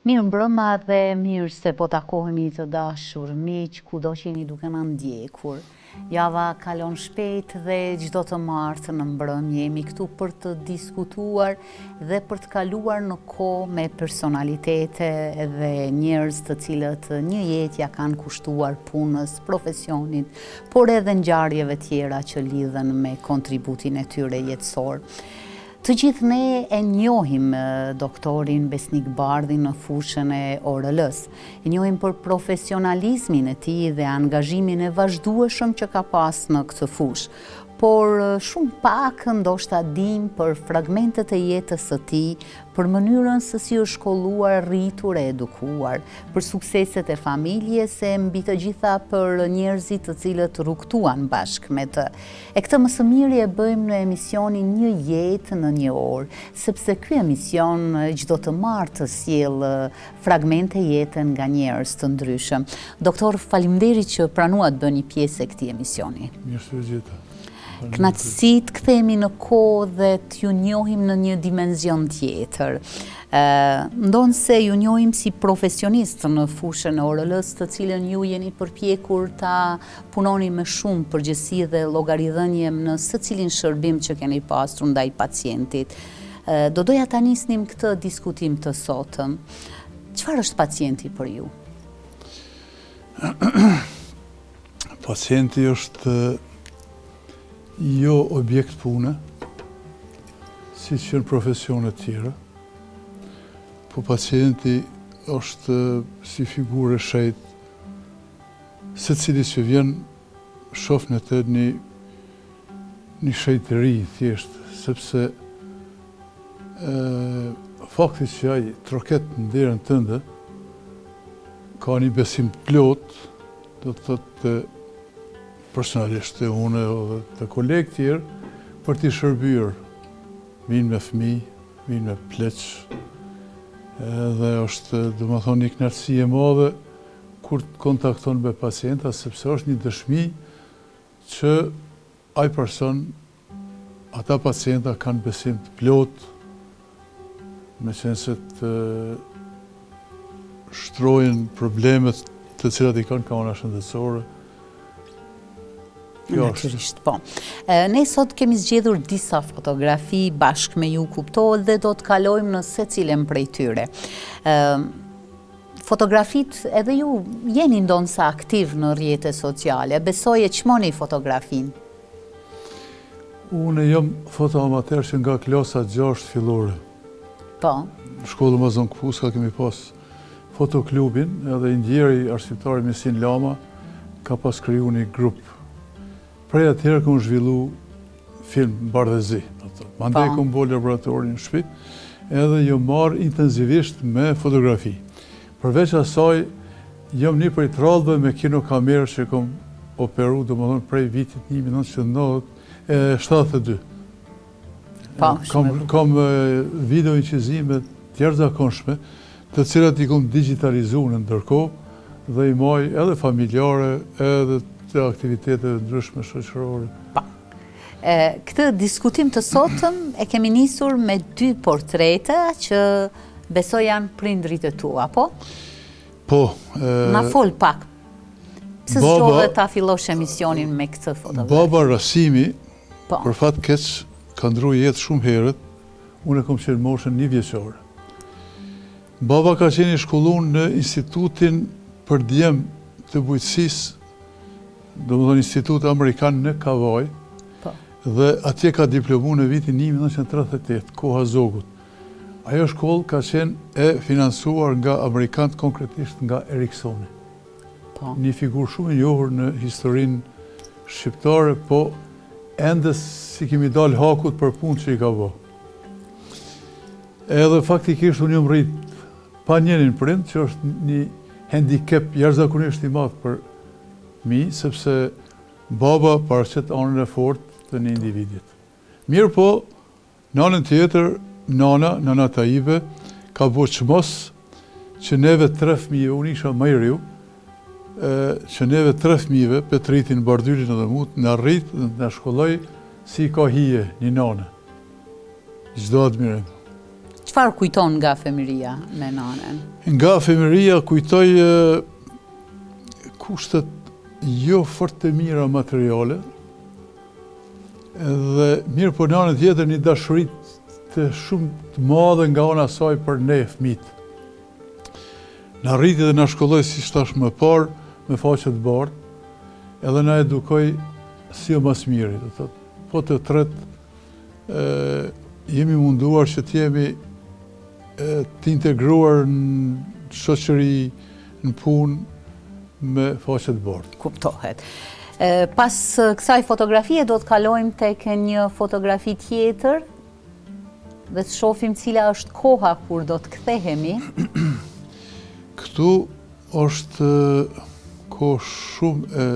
Mirëmbrëma dhe mirë se po takohemi të dashur miq kudo që jeni duke na ndjekur. Java kalon shpejt dhe çdo të martë në mbrëmje jemi këtu për të diskutuar dhe për të kaluar në kohë me personalitete dhe njerëz të cilët një jetë ia kanë kushtuar punës, profesionit, por edhe ngjarjeve tjera që lidhen me kontributin e tyre jetësor. Të gjithë ne e njohim doktorin Besnik Bardhin në fushën e ORL-së. E njohim për profesionalizmin e tij dhe angazhimin e vazhdueshëm që ka pas në këtë fushë. Por shumë pak ndoshta dimë për fragmentet e jetës së tij, për mënyrën se si është shkolluar, rritur e edukuar, për sukseset e familjes e mbi të gjitha për njerëzit të cilët rrugëtuan bashkë me të. E këtë më së miri e bëjmë në emisionin Një jetë në një orë, sepse ky emision çdo të martë sjell fragmente jete nga njerëz të ndryshëm. Doktor, faleminderit që pranuat të bëheni pjesë e këtij emisioni. Mirë se ju gjeta. Kënaqësi të kthehemi në kohë dhe t'ju njohim në një dimension tjetër. Ndonëse ju njohim si profesionist në fushën e ORL-së, të cilën ju jeni përpjekur ta punoni me shumë përgjegjësi dhe llogaridhënie në secilin shërbim që keni pasur ndaj pacientit. Do doja ta nisnim këtë diskutim të sotëm. Çfarë është pacienti për ju? Pacienti është jo objekt pune, siç janë profesionet tjera, po pacienti është si figurë e shenjtë Secili që vjen shof në të një një shenjtëri thjesht, sepse fakti që ai troket në derën tënde ka një besim të plotë, do të thotë personalisht te unë edhe te kolegë tjerë për t'i shërbyer. Vijnë me fëmijë, vijnë me pleq, edhe është, domethënë, një kënaqësi e madhe kur të kontakton me pacienta, sepse është një dëshmi që ai person, ata pacienta kanë besim të plotë, meqenëse të shtrojnë problemet të cilat i kanë ka ana shëndetësore. Natyrisht, po. Ne sot kemi zgjedhur disa fotografi bashkë me ju kuptohet dhe do të kalojmë në secilën prej tyre. Fotografitë edhe ju jeni ndonëse aktiv në rrjete sociale, besoj e çmoni fotografinë. Unë jam fotoamater që nga klasa 6 fillore. Po. Në shkollën Mazon Këpuska kemi pas fotoklubin edhe i ndjeri arsimtari Mesin Lama ka pas kriju një grup. Prej atëherë kom zhvillu film bardhezi. Mandej po. kom bo laboratorin në shpi, edhe jom marrë intensivisht me fotografi. Përveç asaj, jam një prej të rrallëve me kinokamerë që kom operu, domethonë, prej vitit 1972. Po, kam, kam video incizime të jashtëzakonshme, të cilat i kom digjitalizu në ndërkohë dhe i maj edhe familjare, edhe të aktiviteteve ndryshme shoqërore. Po. Këtë diskutim të sotëm e kemi nisur me dy portrete që besoj janë prindërit e tu, apo? Po. Na fol pak. Pse zgjodhe ta fillosh emisionin me këtë fotografi? Baba Rasimi, po. për fat keq, ka ndru jetë shumë herët, unë e kom qenë moshën një vjeçare. Baba ka qenë i shkollun në Institutin për djem të bujqësisë, domethonë Institut Amerikan në Kavajë, po. dhe atje ka diplomu në vitin 1938, koha Zogut. Ajo shkollë ka qenë e financuar nga amerikanët, konkretisht nga Eriksoni. Po. Një figurë shumë e njohur në historinë shqiptare, po ende s'i kemi dalë hakut për punë që i ka bo. Edhe faktikisht unë jam rrit pa njërin prind, që është një hendikep jashtëzakonisht i madh për mi, sepse baba paraqet anën e fortë të një individit. Mirëpo, në anën tjetër, nana, nana Taibe, ka bo çmos që neve tre fëmijëve, unë isha më i riu, që neve tre fëmijëve, Petritin, Bardhylin edhe mu, na rrit dhe na shkolloi si i ka hije një nane. Çdo admirim. Çfarë kujton nga fëmijëria me nanën? Nga fëmijëria kujtoj kushtet jo fort të mira materiale, edhe mirëpo në anën tjetër një dashuri të shumë të madhe nga ana e saj për ne fëmijët. Na rriti dhe na shkolloi siç thashë më parë me faqe të bardhë, edhe na edukoi si jo ma s'miri, do të thotë. Po të tretë jemi munduar që të jemi të integruar në shoqëri, në punë, me faqe të bardhë. Kuptohet. Pas kësaj fotografie do të kalojmë tek një fotografi tjetër dhe të shofim cila është koha kur do të kthehemi. Këtu është kohë shumë e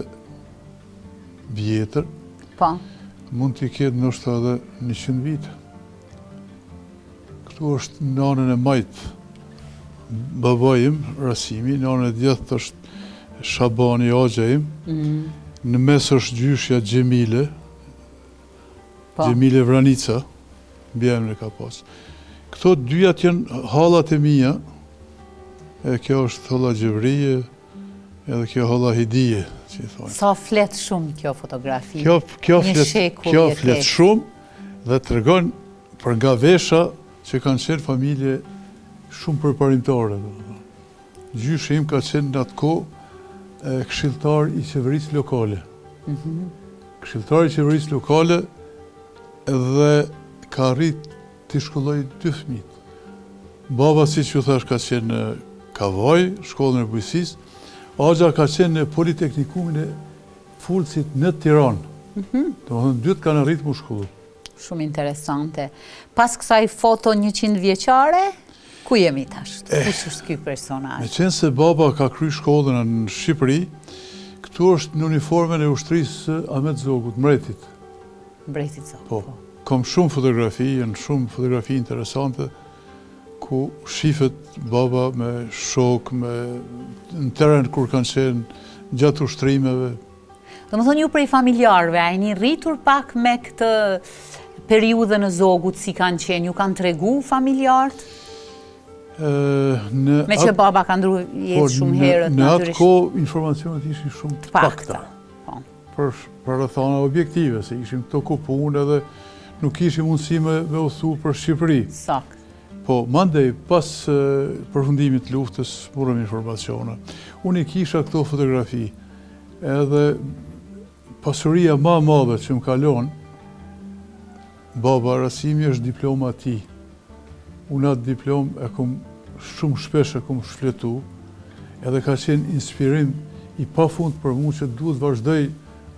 vjetër. Po. Mund t'i ketë ndoshta edhe 100 vite. Këtu është në anën e majtë babai im, Rasimi, në anën e djathtë është Shabani, axha im. Mm. Në mes është gjyshja Xhemile, po. Xhemile Vranica, mbiemrin e ka pas. Këto dyjat janë hallat e mia, e kjo është halla Xhevrije, Edhe kjo halla Hidije, që i thonë. Sa flet shumë kjo fotografi. Kjo, kjo flet, kjo flet shumë dhe tregon për nga vesha që kanë qenë familje shumë përparimtare. Gjyshi im ka qenë në atë kohë këshilltar i qeverisë lokale. Mm -hmm. Këshilltar i qeverisë lokale dhe ka arrit t'i shkollojë dy fëmijët. Baba, siç ju thashë, ka qenë në Kavajë, shkollën e bujqësisë. Axha ka qenë në Politeknikumin e Fulcit në Tiranë. Mhm. Domethënë, dytë kanë arritë m'u shkollu. Shumë interesante. Pas kësaj foto 100 vjeçare, ku jemi tash? Eh, Kush është ky personazh? Meqenëse baba ka kry shkollën në Shqipëri, këtu është në uniformën e ushtrisë së Ahmet Zogut, mbretit. Mbretit Zog, po. po. Kam shumë fotografi, janë shumë fotografi interesante, ku shifet baba me shokë, me në teren kur kanë qenë gjatë ushtrimeve. Domethënë ju prej familjarëve, a jeni rritur pak me këtë periudhën e Zogut si kanë qenë, ju kanë tregu familjarët? Meqë baba ka ndrru jetë po, shumë herët, natyrisht. Në atë kohë, informacionet ishin shumë të pakta. Po. Për, për rrethana objektive, se ishim të okupun edhe nuk kishim mundësi me, me udhëtu për Shqipëri. Sakt. Po, mandej, pas përfundimit të luftës, morëm informacione. Unë i kisha këto fotografi, edhe pasuria ma e madhe që më ka lonë, Baba Rasimi është diploma e tij. Unë atë diplomë e kom shumë shpesh e kom shfletu, edhe ka qenë inspirim i pafund për mu që duhet vazhdoj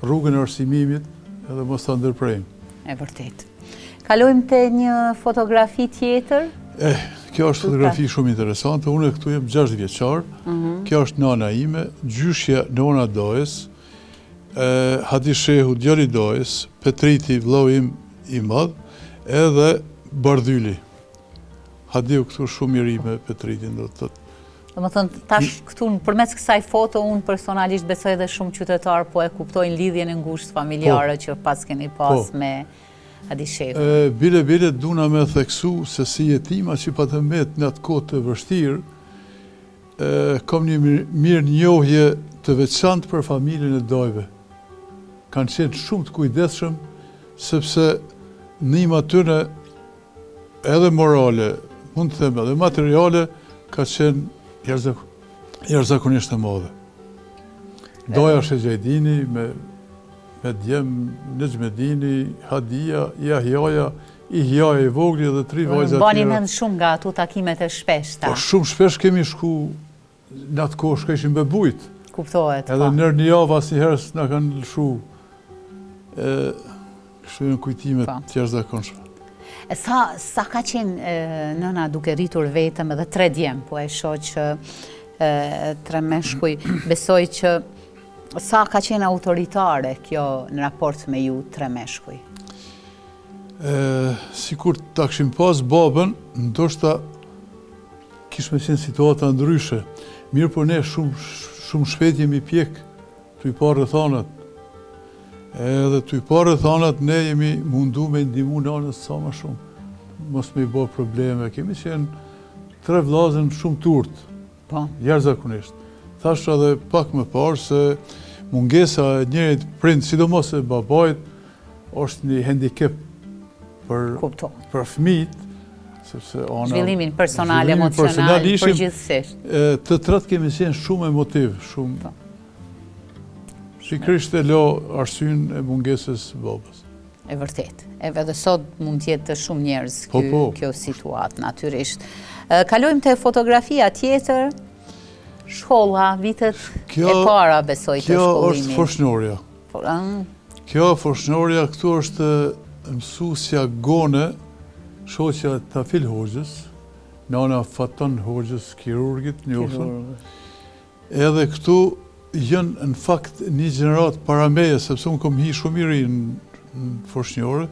rrugën e arsimimit edhe mos ta ndërprejmë. E vërtetë. Kalojmë te një fotografi tjetër. Eh, kjo është fotografi shumë interesante. Unë këtu jam 6 vjeçar. Mhm. Kjo është nana ime, gjyshja nona e dajës, Hadi Shehu, djali i dajës, Petriti, vllau im i madh, edhe Bardhyli. Hadiu këtu shumë i ri me Petritin, do të thotë. Domethënë, tash këtu përmes kësaj foto, unë personalisht besoj edhe shumë qytetarë po e kuptojnë lidhjen e ngushtë familjare po. që paskeni pas po. me Hadi Shehu. Bile, bile, duna me theksu se si jetima që patëm met në atë kohë të vështirë, Kam një mirënjohje të veçantë për familjen e dajve. Kanë qenë shumë të kujdesshëm sepse ndihma e tyre edhe morale, mund të them edhe materiale, ka qenë jashtëzakonisht e madhe. Daja Shexhajdini me me djem Nexhmedini, Hadia, Jahjaja, Ihjaja i vogli dhe tri vajza tjera. Mbani mend shumë nga ato takimet e shpeshta. Po shumë shpesh kemi shku në atë kohë shkojshim me bujt. Kuptohet. Edhe po. Nër një javë asnjëherë s'na kanë lëshu. E kështu janë kujtime po. të jashtëzakonshme. E sa sa ka qenë nëna duke rritur vetëm edhe tre djem, po e shoh që e, tre meshkuj, besoj që sa ka qenë autoritare kjo në raport me ju tre meshkuj. Sikur ta kishim pas babën, ndoshta kish me qenë situata ndryshe. Mirëpo ne shumë, shumë shpejt jemi pjek tu i pa rrethanat. Edhe tu i pa rrethanat, ne jemi mundu me ndihmu nanës sa ma shumë. mos me i bo probleme. Kemi qenë tre vllazën shumë t'urtë. Po. Jashtëzakonisht. Thashë edhe pak më parë se mungesa e njërit prind, sidomos e babait, është një hendikep për, për fëmijët, sepse ona... Zhvillimin personal, emocional, përgjithësisht. Të tretë kemi qenë shumë emotiv, shumë... Po. Pikërisht e lo arsyen e mungesës babës. E vërtetë. Edhe sot mund të jetë te shumë njerëz po, po. kjo situatë, natyrisht. Kalojmë te fotografia tjetër, shkolla, vitet e para, besoj, të shkollimit. Kjo është foshnjorja. Po, kjo foshnjorja, këtu është mësusja Gone, shoqja e Tafil Hoxhës, nana Faton Hoxhës, kirurgit, njoftun. Edhe këtu janë në fakt një gjeneratë para meje, sepse unë kom hi shumë i ri në foshnjore,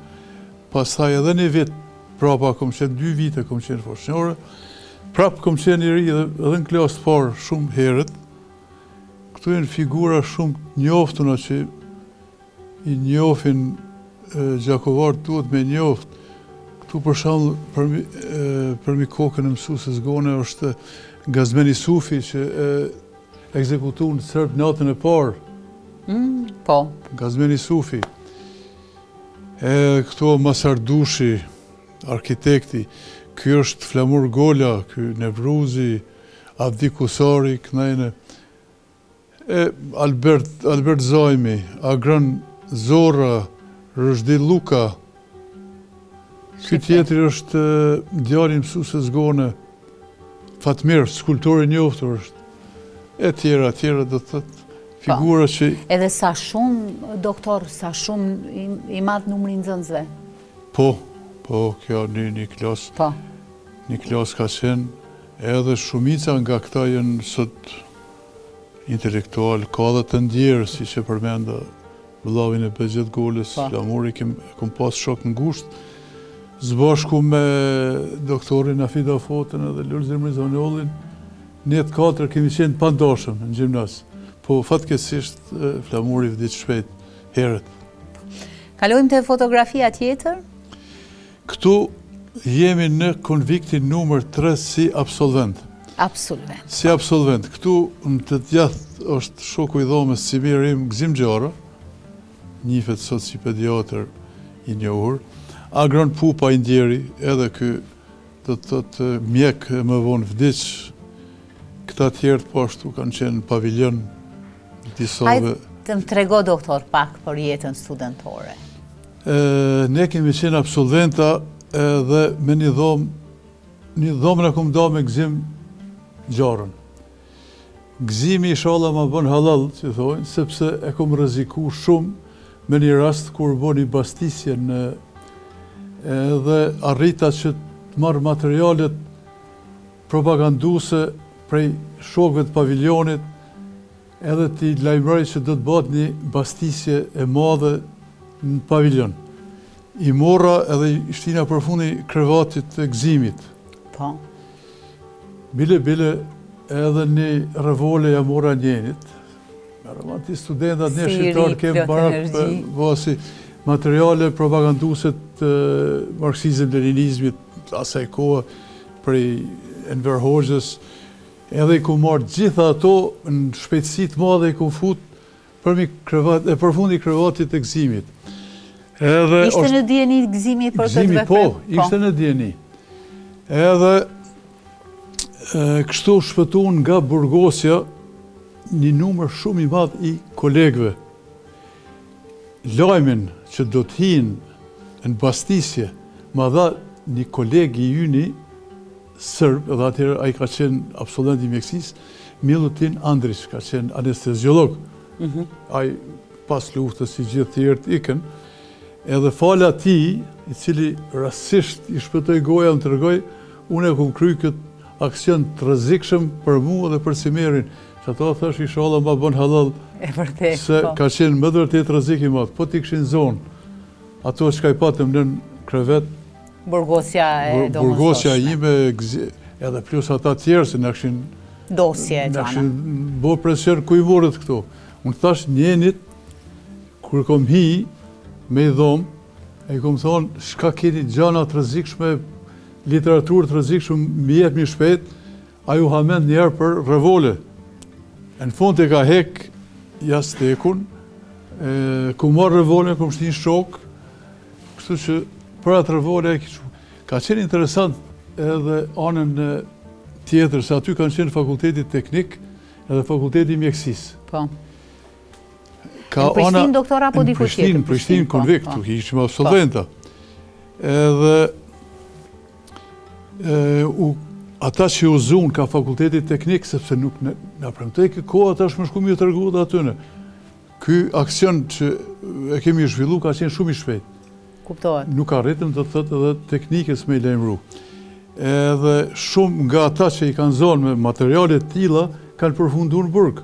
pastaj edhe një vit prapa kom qenë, dy vite kom qenë foshnjore, prapë kom qenë i ri edhe, edhe në klasë të parë shumë herët. Këtu janë figura shumë të njoftuna që i njofin gjakovarët duhet me njoft. Këtu për shembull përmi, përmi kokën e mësueses Gone është Gazmen Isufi që e ekzekutun serbët natën e parë. Mm, po. Gazmen Isufi. E këtu Masar Dushi, arkitekti. Ky është Flamur Gola, ky Nevruzi, Avdi Kusari, kënajnë. E Albert, Albert Zajmi, Agron Zorra, Ruzhdi Lluka. Ky tjetri është djali i mësueses Gone, Fatmir, skulptor i njoftur është. E tjera, tjera do të thotë po. figura që Edhe sa shumë doktor, sa shumë i, i madh numri i nxënësve. Po, po, kjo një një klasë. Po. Një klasë ka qenë edhe shumica nga këta janë sot intelektual, ka dhe të ndjerë, siç e përmenda, vëllavin e Behgjet Golës, po. Flamuri, kem, kom pas shok ngushtë, së bashku me doktorin Afida Fotën edhe Lulzim Rizvanollin, ne të katër kemi qenë të pandashëm në gjimnaz, po fatkeqësisht Flamuri vdiq shpejt, herët. Kalojmë te fotografia tjetër? Këtu jemi në konviktin numër 3 si absolvent. Absolvent. Si absolvent. Këtu në të djathtë është shoku i dhomës cimeri im Gëzim Xharra, njifet sot si pediatër i njohur. Agron Pupa i ndjeri, edhe ky do të thotë mjek e më vonë vdiq. Këta tjerët po ashtu kanë qenë në pavilion disave. Hajde të më trego doktor pak për jetën studentore. Ne kemi qenë absolventa edhe me një dhomë, një dhomë e kom da me Gëzim Xharrën. Gëzimi ishalla ma bën hallall, si thonë, sepse e kom rreziku shumë me një rast kur bo një bastisje në edhe arrita që të marr materialet propaganduese prej shokëve të pavilionit Edhe t'i lajmëroj që do të bëhet një bastisje e madhe në pavilion. I morra edhe i shtina përfundi krevatit të Gëzimit. Po. Bile, bile, edhe një revole ja mora njenit. Me ti studentat ne shqiptarë kem barak po si materiale propaganduse të marksizëm, leninizmit, asaj kohe prej Enver Hoxhës, Edhe i kum marrë gjitha ato në shpejtësi të madhe i kum fut përmi krevat, e përfundi krevatit të Gëzimit. Edhe ishte në dijeni Gëzimi për këtë veprim? Po, po, ishte në dijeni. Edhe kështu shpëtun nga burgosja një numër shumë i madh i kolegëve. Lajmin që do të hinë në bastisje, ma dha një koleg i yni, serb, edhe atëherë ai ka qenë absolvent i mjekësisë, Milutin Andriq, ka qenë anesteziolog. Mhm. Ai pas luftës si gjithë tjerët ikën, edhe falë atij, i cili rastësisht i shpëtoi goja, më tregoi, unë e kum kry këtë aksion të rrezikshëm për mu dhe për Cimerin, që ato thash ishalla ma bën hallall, se po. ka qenë me të vërtetë rrezik i madh, po t'i kishin zonë, ato çka i patëm nën krevet, Burgosja e domosdoshme. Burgosja ime, edhe plus ata tjerë, se na kishin... Dosje e gjana. Na kishin bo presion ku i morët këto. Unë thash njenit, kur kom hi me i dhomë, e i kom thonë, shka keni gjana të rrezikshme, literaturë të rrezikshme, m'i jepni shpejt, ai u hamend njëherë për revole. E në fund e ka hek jastekun, e, kum marrë revolen, kum shti n'shokë, kështu që për atë revole e kishu. Ka qenë interesant edhe anën tjetër, se aty kanë qenë fakulteti teknik edhe fakulteti i mjekësisë. Po. Ka në Prishtinë, doktor, apo diku tjetër? Në Prishtinë, në Prishtinë, po, po. ishim absolventa. Edhe u, ata që u zunë ka fakulteti teknik, sepse nuk na premtojke koha tash me shku me ju tregu dhe atyne. Ky aksion që e kemi zhvillu ka qenë shumë i shpejt. Kuptohet. Nuk arritëm do të thotë edhe teknikës me i lajmëru. Edhe shumë nga ata që i kanë zonë me materiale të tilla kanë përfundu në burg.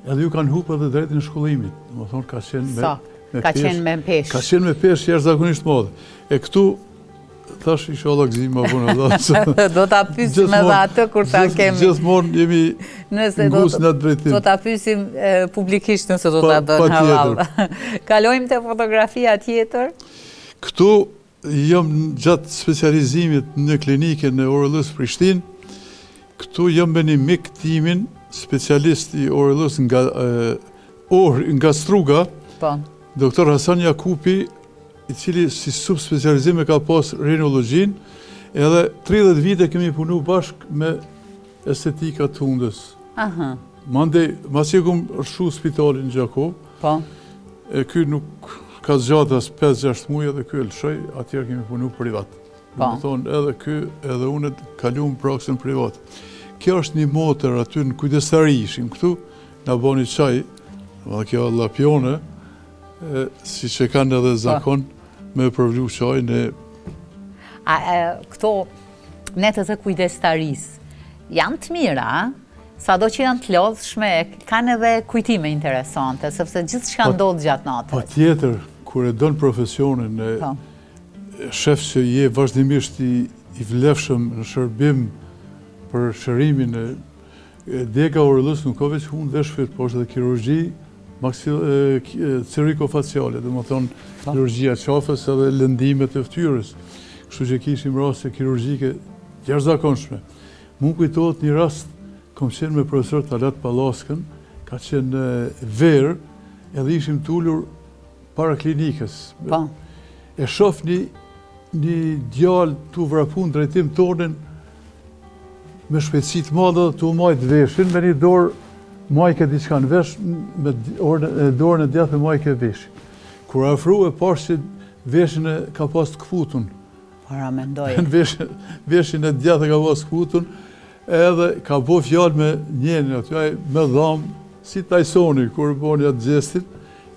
Edhe ju kanë hup edhe drejtën e shkollimit. Domethonë ka qenë me me ka qenë me peshë. Ka qenë me peshë jashtëzakonisht madhe. E këtu Thash inshallah Gëzim ma punë dhe. Do ta pyesim edhe atë kur ta kemi. Gjithmonë jemi ngushtë në drejtim. Do ta pyesim publikisht nëse do ta bën hallall. Kalojmë te fotografia tjetër. Këtu jam gjatë specializimit në klinikën e ORL-së Prishtinë. Këtu jam me një mik timin, specialist i ORL-së nga nga Struga. Po. Doktor Hasan Jakupi i cili si subspecializim e ka pas rinologjinë, edhe 30 vite kemi punu bashkë me estetika të hundës. Aha. Mandej, masi e kum lshu spitalin në Gjakovë, po. e ky nuk ka zgjatë as 5-6 muaj edhe ky e lëshoi, atëherë kemi punu privat. Po. Domethonë, edhe ky, edhe unë kalum praksën privat. Kjo është një motër aty në kujdestari ishim këtu, na boni çaj, dhe kjo lapjone, siç e kanë edhe zakon me përvlu çajin e... A, këto netët e kujdestarisë, janë të mira, sado që janë të lodhshme, kanë edhe kujtime interesante, sepse gjithçka ndodh gjatë natës. Patjetër, kur e don profesionin, e po. shef që je vazhdimisht i, i vlefshëm në shërbim për shërimin e Dega e ORL-së nuk ka veç hundë vesh fyt, po është edhe kirurgji cervikofaciale, domethonë po. kirurgjia e qafës edhe lëndimet e ftyrës. Kështu që kishim raste kirurgjike jashtëzakonshme. Mu kujtohet një rast, kom qenë me profesor Talat Pallaskën, ka qenë verë, edhe ishim t'ulur para klinikës. Po. E shof një, një djalë tu vrapu në drejtim tonin, me shpejtësi të madhe dhe tu majtë veshin, me një dorë majke diçka në vesh, me dorën e djathtë majke veshin. Kur afru e pashë që veshin e ka pas të këputun. Paramendoj. Veshin, veshin e djathtë e ka pas të këputun, edhe ka bo fjalë me njenin aty, ai me dhamë, si Tysoni, kur boni atë gjestin,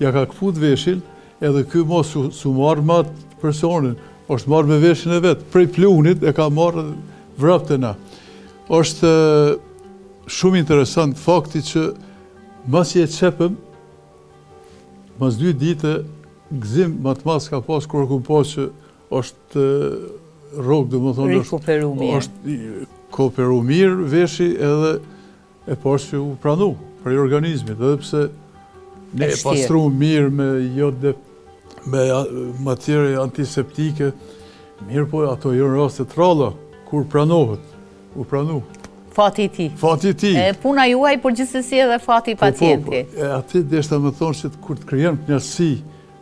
ja ka këput veshin, edhe ky mo s'u marrë me atë personin, është marrë me veshin e vet, prej pluhnit e ka marrë vrap te na. Është shumë interesant fakti që masi e qepëm, mas dy dite, gëzim ma të madh s'ka pas, kur e kum pa që është rrok, domethonë, është, është rikuperu mirë veshi edhe E pashë që u pranu prej organizmit, edhe pse ne e pastrum mirë me jod dhe me materie antiseptike, mirëpo ato janë raste të rralla, kur pranohet, u pranu. Fati i tij. Fati i tij. E puna juaj, por gjithsesi edhe fati i po, po, pacientit. Po, e aty deshta me thonë që kur të krijon kënaqësi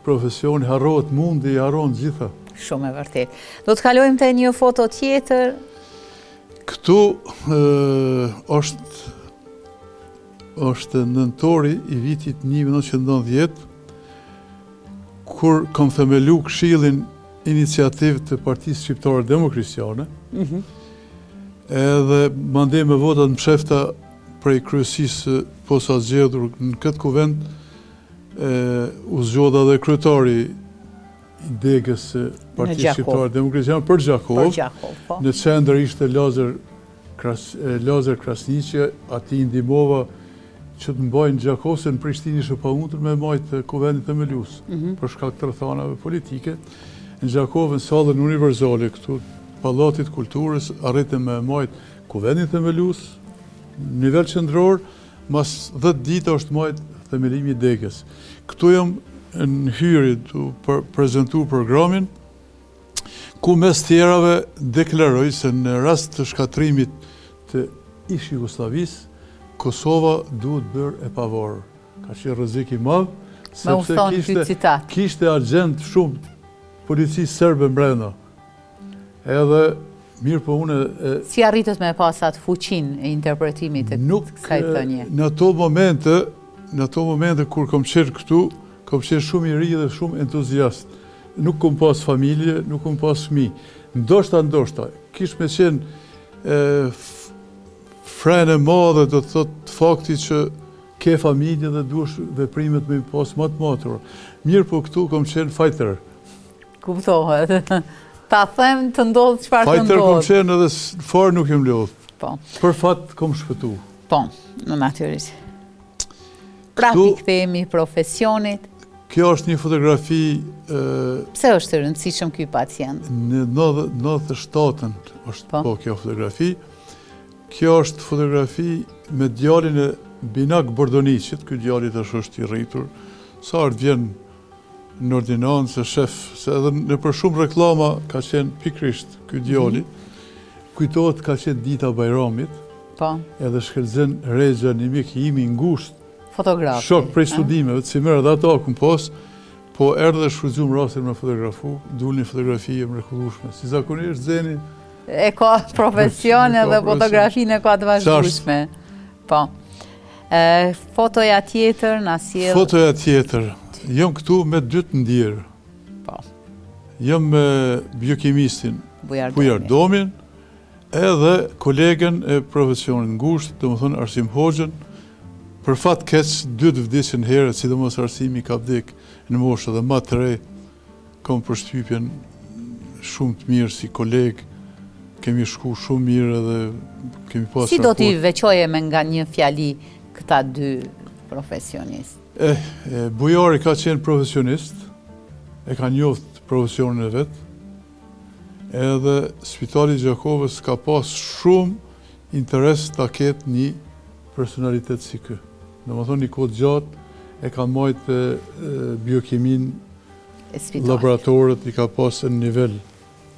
profesioni, harrohet mundi, harrohen gjitha. Shumë e vërtetë. Do të kalojmë te një foto tjetër. Këtu është është nëntori i vitit 1990, kur kam themelu këshillin iniciativ të Partisë Shqiptare Demokristiane, mm edhe mandej me votat mshefta prej kryesisë posazgjedhur në këtë kuvend, e, u zgjodha dhe kryetari i degës së Partisë Shqiptare Demokristiane për Gjakovë. Për Gjakovë, po. Në qendër ishte Lazër Kras, Lazër Krasniqi, atij i ndihmova që të mbajë në Gjakovë, se në Prishtinë ishte pamundur me majtë kuvendin themelues, mm -hmm. për shkak të rrethanave politike. Në Gjakovë, në sallën universale këtu, Pallatit Kulturës, arritëm me majtë kuvendin themelues, në nivel qendror, Mas 10 dite është majt themelimi i degës. Këtu jam në hyrje tu prezentu programin, Ku mes tjerave deklaroi se në rast të shkatërrimit të ish-Jugosllavisë, Kosova duhet bërë e pavarur. Ka qenë rrezik i madh, sepse kishte, kishte agjentë shumë policisë serbe mbrenda. Edhe mirëpo unë e... Si arritët me pas atë fuqinë e interpretimit të kësaj thënie? Në ato momente, në ato momente kur kom qenë këtu, kom qenë shumë i ri dhe shumë entuziast. Nuk kom pas familje, nuk kom pas fmi. Ndoshta, ndoshta, kish me qenë frenë e madhe, do të thotë fakti që ke familje dhe duhesh veprimet me i pas ma të matura. Mirëpo këtu kom qenë fighter. Kuptohet. Ta them të ndodhë çfarë të ndodhë. Fighter kom qenë edhe fare nuk jam lodhë. Po. Për fat kom shpëtu. Po, në natyrisht. Prapë i kthehemi profesionit. Kjo është një fotografi... Pse është i rëndësishëm ky pacient? Në 97-ën është po. po kjo fotografi. Kjo është fotografi me djalin e Binak Bordoniqit, ky djali tash është i rritur. Sa herë vjen në ordinancë, e shef, se edhe nëpër shumë reklama ka qenë pikërisht ky djali, mm -hmm. kujtohet ka qenë dita e Bajramit, po. edhe Shkëlzen Rexha, një mik i imi i ngushtë, Fotografi. Shok prej studimeve, të si merë dhe ato akum pas, po erdhe dhe shfrytëzum rastin me fotografu, dul një fotografi e mrekullueshme. Si zakonisht Zeni e ka profesion edhe fotografinë e ka të vazhdueshme. Po. E, fotoja tjetër na sjell Fotoja tjetër. Jam këtu me dy të ndjerë. Po. Jam me biokimistin Bujar Domin, edhe kolegen e profesionit ngushtë, domethënë Arsim Hoxhën. Për fat keq, dy të vdiqën herët, sidomos Arsimi ka vdek në moshë edhe ma të re. Kam përshtypjen shumë të mirë si koleg, kemi shku shumë mirë edhe kemi pas Si do t'i veçoje me nga një fjali këta dy profesionistë? Eh, Bujari ka qenë profesionist, e ka njoft profesionin e vet, edhe Spitali i Gjakovës ka pas shumë interes ta ketë një personalitet si ky. Domethënë një kohë të gjatë e ka majtë biokiminë, laboratorët i ka pas në nivel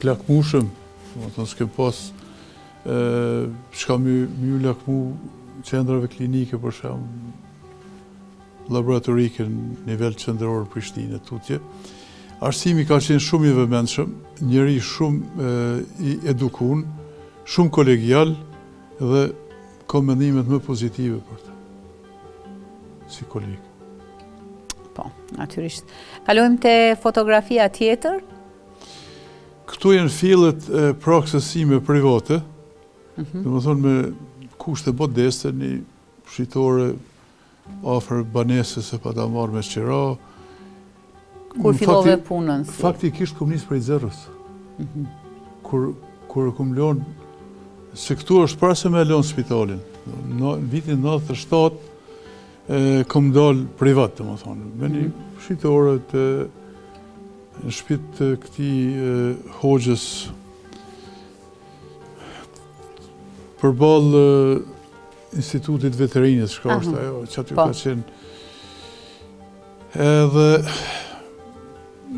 të lakmushëm, domethënë s'ke pas çka me ju lakmu qendrave klinike për shembull, laboratorike në nivel qendror në Prishtinë e tutje. Arsimi ka qenë shumë i vëmendshëm, njeri shumë i edukun, shumë kolegial dhe Kam mendimet më pozitive për të, si koleg. Po, natyrisht. Kalojmë te fotografia tjetër. Këtu janë fillet e praksës sime private, mm -hmm. domethënë me kushte modeste, një shitore afër banesës e pata marrë me qira. Kur fillove punën? Si? Faktikisht kom nisë prej zeros. Mhm. Kur, kur e kom lonë, se këtu është para se me lonë spitalin, në vitin 97, e, kom dalë privat, domethënë, me një mhm. shitore të në shpi të këtij hoxhës përballë Institutit Veterinës, shka është ajo, që aty po. ka qenë. Edhe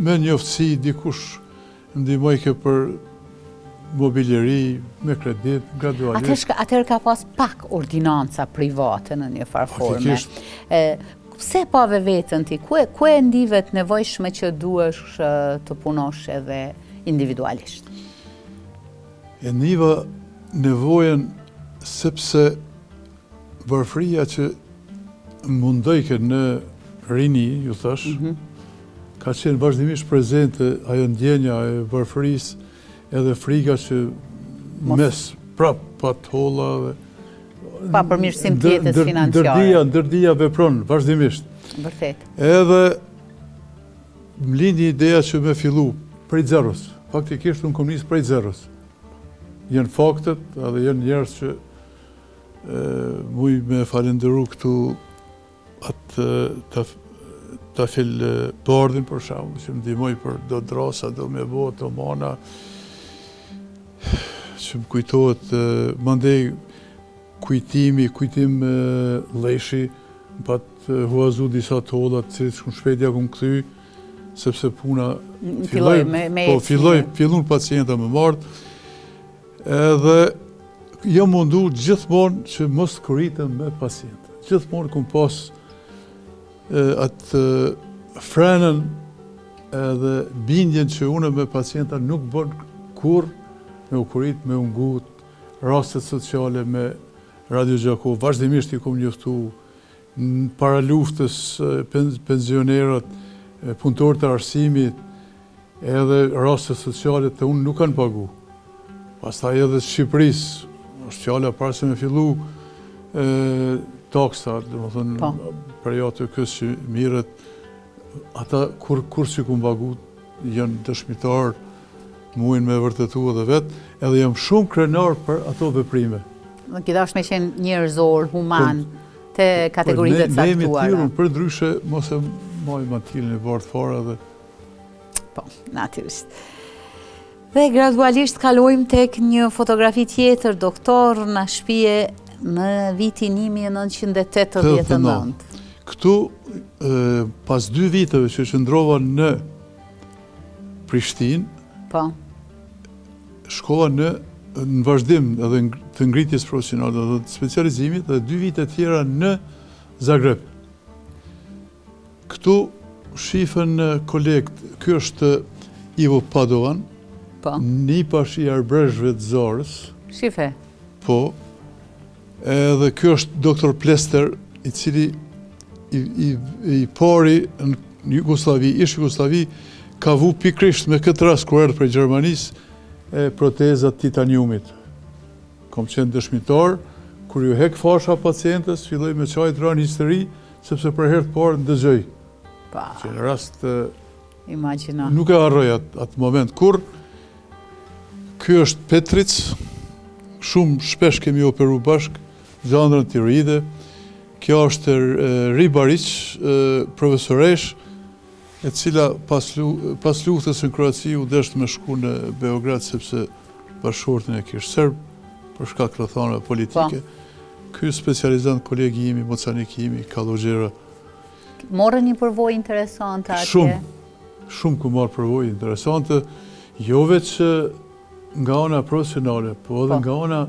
me njoftësi dikush ndihmojke për mobileri, me kredit, gradualisht. Atëherë ka pas pak ordinanca private në një farë forme. Pse pave veten ti? Ku e, ku e ndive të nevojshme që duhesh të punosh edhe individualisht? E ndiva nevojën sepse varfëria që mundojke në rini, ju thash, mm -hmm. ka qenë vazhdimisht prezente ajo ndjenja e varfërisë edhe friga që mes prap pa të holla dhe pa përmirësim të jetës financiare. Ndërdija, ndërdija vepron vazhdimisht. Vërtet. Edhe Më lindi ideja që me fillu prej zeros. Faktikisht unë kom nisë prej zeros. Janë faktet edhe janë njerëz që muj me falenderu këtu atë të Tafil Bardhin për shembull, që më ndihmoi për do drasa, do me bo, do mana, që më kujtohet, mandej Kujtimi, Kujtim Lleshi, më pat huazu disa të holla, të cilat shumë shpejt ja kom kthy. sepse puna filloi me, me po filloi fillun pacienta me m'ardh. Edhe jam mundu gjithmonë që mos të koritem me pacientë. Gjithmonë kom pas atë frenën edhe bindjen që unë me pacienta nuk bën kurrë me u korit, me u ngut, rastet sociale me Radio Gjakovë, vazhdimisht i kom njoftu para luftës penzionerët, punëtorët e arsimit, Edhe raste sociale te unë nuk kanë pagu. Pastaj edhe të Shqipërisë, është fjala para se me fillu taksa, domethënë, po. për ATK-së që mirret, ata kur, kur s'i kom pagu, janë dëshmitarë, mujnë me vërtetu edhe vetë, edhe jam shumë krenar për ato veprime. Në ki dashtë me qenë njerëzor, human, te kategoritë e caktuara. Ne jemi thirrun, përndryshe, mos e maj mantilin e bardhë fare dhe Po, natyrisht. Dhe gradualisht kalojmë tek një fotografi tjetër, doktor, na shpie në vitin 1989. Këtu, pas dy viteve që qëndrova në Prishtinë, po. shkova në në vazhdim edhe të ngritjes profesionale dhe të specializimit dhe dy vite tjera në Zagreb. Këtu shifen kolegët, ky është Ivo Padovan, po. nipash i arbëreshëve të Zarës. Shife. Po. Edhe ky është doktor Plester, i cili i, i, i pari në Jugosllavi, ish Jugosllavi, ka vu pikërisht me këtë rast kur erdh prej Gjermanisë e protezat titaniumit. Kom qenë dëshmitar, kur ju hek fasha pacientes, filloi me qajt ra në histeri, sepse për herë të parë ndëgjoi. Pa. Që në rast... Imagjino. Nuk e harroj atë at moment. Kur, ky është Petric, shumë shpesh kemi operu bashkë, gjandrën tiroide, kjo është Ribaric, profesoreshë, e cila pas, pas luftës në Kroaci u desht me shku në Beograd, sepse bashkëshortin e kish serb, për shkak rrethanave politike. Po. Ky specializant kolegi imi, mocanik imi, Kallogjera. More një përvojë interesante atje? Shumë, shumë kom marrë përvojë interesante, jo veç nga ana profesionale, po edhe po. nga ana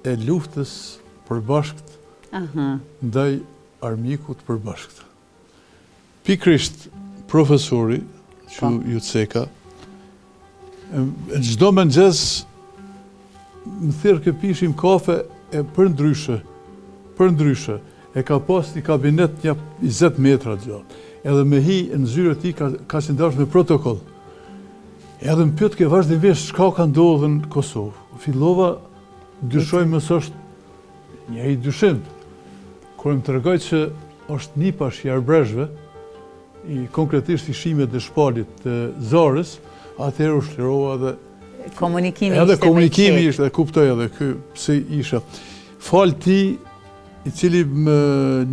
e luftës përbashkët ndaj armikut të përbashkët. Pikërisht profesori që po. ju ceka, çdo mëngjes më thirrke pishim kafe e përndryshe, përndryshe, e ka pas një kabinet nja 20 metra gjatë, edhe me hi në zyrë tij ka, ka qenë dashtë me protokoll. Edhe më pyetke vazhdimisht çka ka ndodhë në Kosovë. Fillova dyshoj mos është Njeri i dyshimtë, kur më tregoi që është nipash i arbëreshëve, i konkretisht i Shime Deshpalit të Zarës, atëherë u shlirova dhe komunikimi edhe komunikimi ishte, dhe kuptoj edhe ky pse isha. Falë tij, i cili më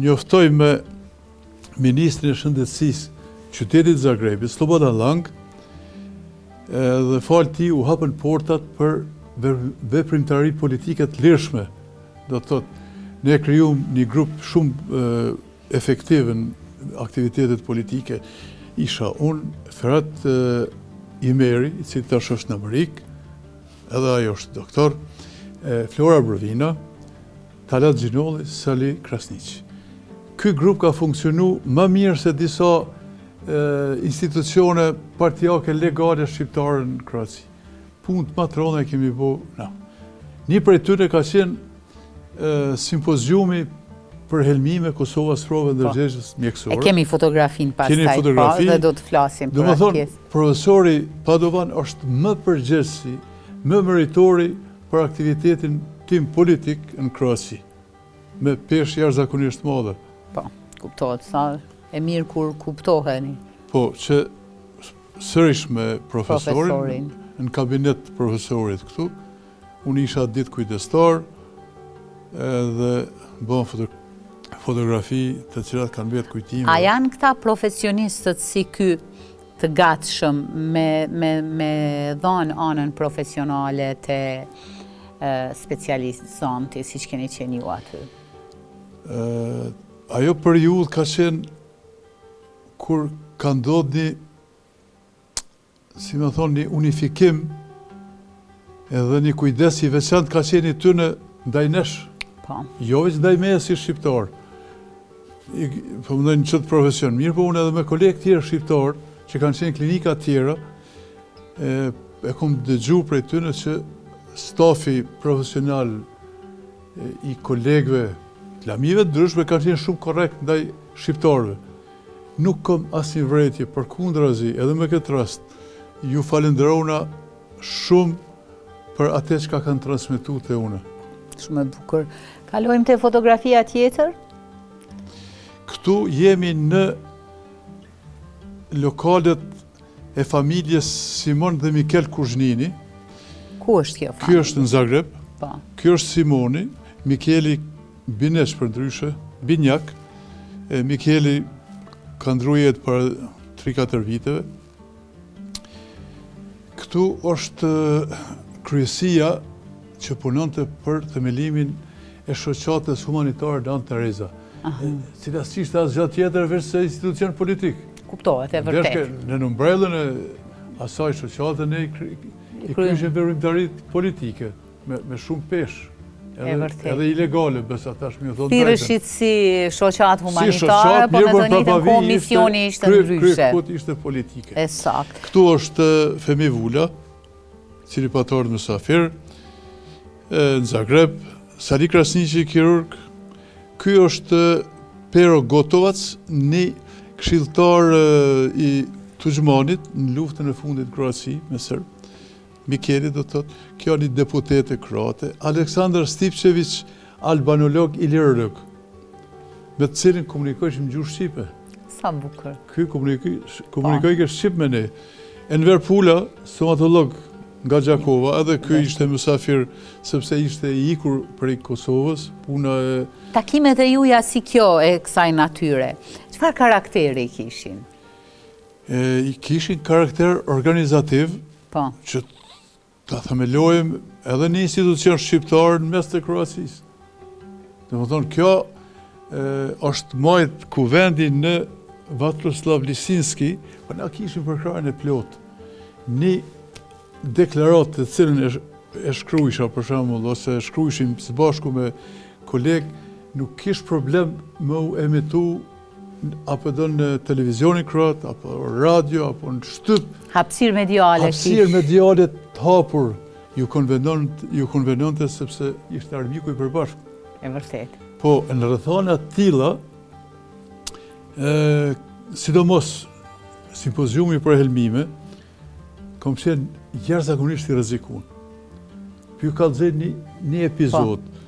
njoftoi me ministrin e shëndetësisë qytetit Zagrebit, Slobodan Lang, dhe falë tij u hapën portat për veprimtari politike të lirshme. Do të thotë, ne krijum një grup shumë efektiv në aktivitetet politike. Isha unë, Ferat Imeri, i cili tash është në Amerikë, edhe ai është doktor, Flora Brovina, Talat Gjinolli, Sali Krasniqi. Ky grup ka funksionu më mirë se disa institucione partiake legale shqiptare në Kroaci. Punët më të rënda i kemi bo na. Një prej tyre ka qenë simpoziumi për helmime Kosova sprovë e po. ndërgjegjes mjekësore. E kemi fotografinë pastaj, kemi po, fotografi, dhe do të flasim për atë pjesë. Profesori Padovan është më përgjegjësi, më meritori për aktivitetin tim politik në Kroaci, me peshë jashtëzakonisht të madhe. Po, kuptohet, sa e mirë kur kuptoheni. Po, që sërish me profesorin, në kabinet të profesorit këtu, unë isha atë ditë kujdestar, edhe bëmë fotografi të cilat kanë mbetë kujtime. A janë këta profesionistët si ky të gatshëm me me me dhanë anën profesionale te specializanti siç keni qenë ju aty? Ajo periudhë ka qenë Kur ka ndodhë një, si me thonë, një unifikim edhe një kujdes i veçantë ka qenë i tyne ndaj nesh. Po. Jo veç ndaj meje si shqiptar. I, po mendoj në qëtë profesion. Mirëpo unë edhe me kolegë tjerë shqiptar, që kanë qenë klinika tjera, e, e kom dëgju prej tyne që stafi profesional i kolegëve të lamive të ndryshme kanë qenë shumë korrekt ndaj shqiptarëve. Nuk kom asnjë vërejtje, përkundrazi, edhe me këtë rast, ju falënderona shumë për atë çka kanë transmetu te unë. Shumë e bukur. Kalojmë te fotografia tjetër? Këtu jemi në lokalet e familjes Simon dhe Mikel Kuzhnini. Ku është kjo familje? Kjo është në Zagreb. Po. Kjo është Simoni, Mikeli Binesh përndryshe, Binjak. E Mikeli ka ndru jetë para 3-4 viteve. Këtu është kryesia që punonte për themelimin e shoqatës humanitare Nënë Tereza, cila s'ishte asgjë tjetër veç se institucion politik. Kuptohet, e vërtetë. Nën ombrellën e asaj shoqate ne i kryeshim veprimtaritë politike me shumë peshë. E vërtetë. Edhe ilegale, besa tash me thonë Thirreshit si shoqatë humanitare, po në të njëjtën kohë misioni ishte ndryshe. Kryekëput ishte politike. E saktë. Këtu është Femi Vula, cili pat ardhë mysafir, në Zagreb, Sali Krasniqi, kirurg, ky është Pero Gotovac, një këshilltar i Tugjmanit në luftën e fundit në Kroaci me serbë. Mikeli do të thotë, kjo një deputete kroate, Aleksandar Stipçeviç, albanolog, ilirolog, me të cilin komunikojshim në gjuhë shqipe. Sa bukur. Ky komunikojke shqip me ne. Enver Pula, stomatolog nga Gjakova, edhe ky ishte mysafir, sepse ishte i ikur prej Kosovës, puna e... Takimet e juja si kjo e kësaj natyre, çfarë karakteri kishin? I kishin karakter organizativ, po. që ta themelojmë edhe një institucion shqiptar në mes të Kroacisë. Domethonë, kjo është majt kuvendi në Vatroslav Lisinski, po na kishim përkrahjen e plotë. Një deklaratë të cilën e, e shkrujsha, për shembull, ose e shkrujshim së bashku me kolegë, nuk kish problem me u emitu apo do në televizionin kroat, apo radio, apo në shtyp. Hapësirë mediale. Hapësirë mediale të hapur, ju konvenonte, ju konvenonte sepse ishte armiku i përbashkët. E vërtetë. Po, në rrethana të tilla, sidomos simpoziumi për helmime, kom qenë jashtëzakonisht i rrezikun. Po ju kallzoj një, një epizod. Po.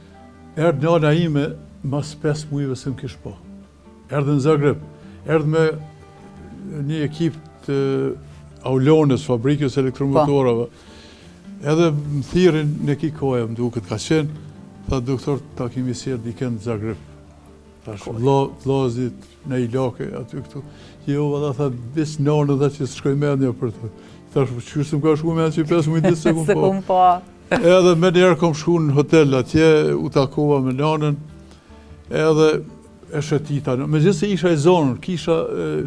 Erdh nana ime, mas 5 mujve s'më kish pa. Erdh në Zagreb. Erdh me një ekip të Aulonës, fabrikës elektromotorave. Po. Edhe më thirrin në Kikoja, më duket ka qenë, tha doktor, ta kemi sjellë dikën në Zagreb. Thash, vllazit në ilake, aty këtu. Jo, valla, tha, veç nanën, tha që s'shkoi mendja për të. Thash, qysh s'më ka shku mendja që 5 muj ditë s'e kom pa. Edhe menjëherë kom shku në hotel atje, u takova me nanën, edhe e shëtita. Megjithëse isha i zonun, kisha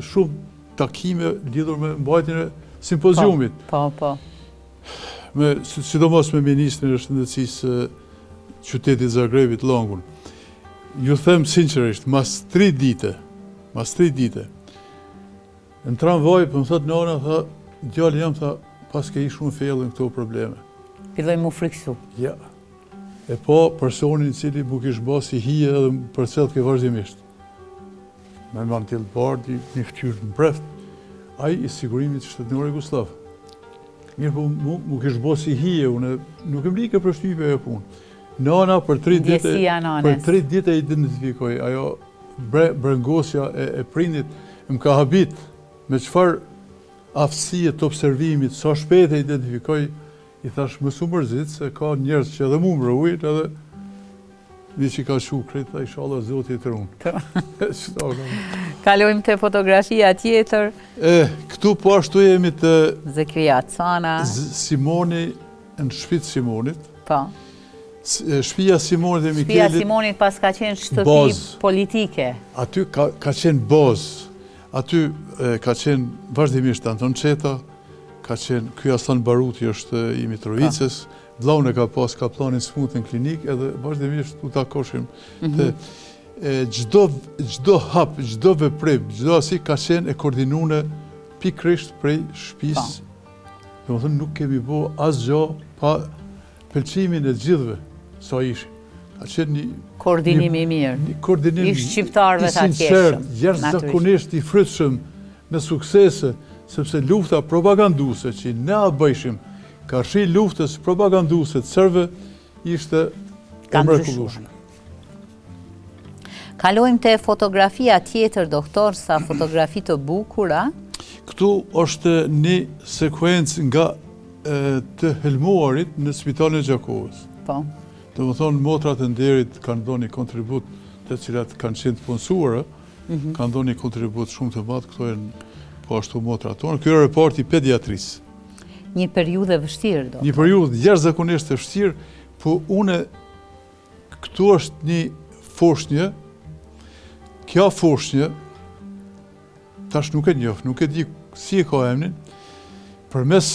shumë takime lidhur me mbajtjen e simpoziumit. Po, po. Me, sidomos me ministrin e shëndetësisë qytetit Zagrebit, Langun. Ju them sinqerisht, mas tri dite, mas tri dite, në tramvaj, po më thotë nana, tha, djali jem, tha, paske hi shumë fellë në këto probleme. Filloi m'u friksu. Ja. E po, personin i cili m'u kish bo si hije edhe më përcjellke vazhdimisht. Me mantil të bardhë, një ftyrë të mprehtë, ai i sigurimit shtetnor jugosllav. Mirëpo, m'u kish bo si hije, unë nuk më like përshtypje ajo punë. Nana për tri ditë, për tri ditë e identifikoi, ajo bre, brengosja e, e prindit, më ka habit me çfarë aftësie të observimit, sa shpejt e identifikoi, i thash mos u mërzit se ka njerëz që edhe mu më rujnë, edhe Një që ka shu krejt, tha ishalla Zoti të run. Kalojmë te fotografia tjetër. E, këtu po ashtu jemi te... Zekrija Cana. Simoni, në shpi të Simonit. Po. Shpia Simonit e Mikelit... Shpia Simonit paska qenë shtëpi politike. Aty ka, ka qenë bazë. Aty ka qenë vazhdimisht Anton Çetta, ka qenë ky Asllan Baruti është i Mitrovicës, vllaun e ka pas Kapllanin smut në klinikë edhe vazhdimisht u takoshim mhm. të çdo çdo hap, çdo veprim, çdo asi ka qenë e koordinune pikërisht prej shpisë. Po. Domethënë nuk kemi bo asgjë pa pëlqimin e gjithëve sa ishin. Ka qenë një koordinim i mirë. Një koordinim i shqiptarëve të atjeshëm. Jashtëzakonisht i frytshëm me suksese, sepse lufta propaganduese që ne a bëjshim, karshi luftës propaganduese të serbëve, ishte e mrekullueshme. Kalojmë te fotografia tjetër, doktor, sa fotografi të bukura. Këtu është një sekuencë nga të helmuarit në spitalin e Gjakovës. Po. Domethënë, motrat e nderit kanë dhënë një kontribut të cilat kanë qenë të punësuara, mhm. kanë dhënë një kontribut shumë të madh, këto janë po ashtu motrat tona. Kjo është reparti i pediatrisë. Një periudhë e vështirë, doktor. Një periudhë jashtëzakonisht e vështirë, po une Këtu është një foshnjë, kjo foshnjë, tash nuk e njoh, nuk e di si e ka emnin, përmes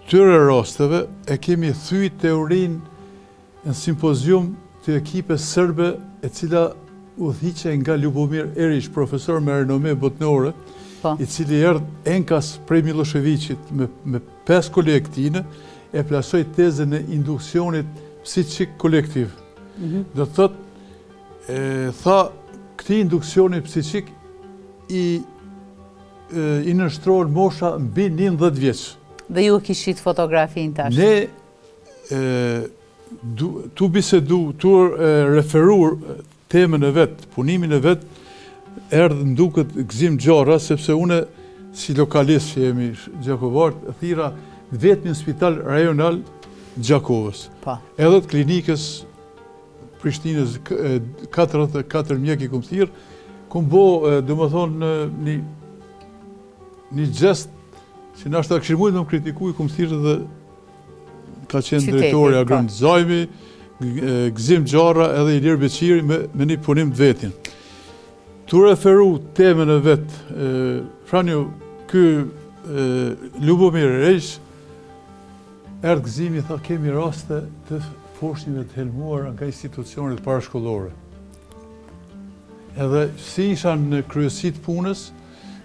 këtyre rasteve e kemi thy teorinë në simpozium të ekipës serbe e cila udhëhiqej nga Lubomir Eriq, profesor me renome botnore, po. i cili erdh enkas prej Millosheviqit me, me 5 kolegë tine, e plasoi tezën e induksionit psikik kolektiv. Mhm. Do të thotë, tha, këtij induksioni psikik i, i nënshtrohen mosha mbi 11 vjeç. Dhe ju kishit fotografinë tash? Ne, tu bisedu, tu referu temën e vet, punimin e vet, erdh më duket Gëzim Xharra, sepse une si lokalist që jemi gjakovarët, thirra vetmin spital rajonal Gjakovës. Po. Edhe të klinikës Prishtinës 44 mjekë i kum thirrë, kum bo, domethonë, një, një gjest që nashta kishin mujtë me më kritiku, i kum thirrë dhe ka qenë drejtori po. Agron Zajmi, Gëzim Xharra edhe Ilir Beqiri me, me një punim të vetin. Tu referu temën e vet, Franjo, ky Lubomir Eriq, erdh Gëzimi, tha kemi raste të foshnjeve të helmuara nga institucionet parashkollore. Edhe si isha në kryesi të punës,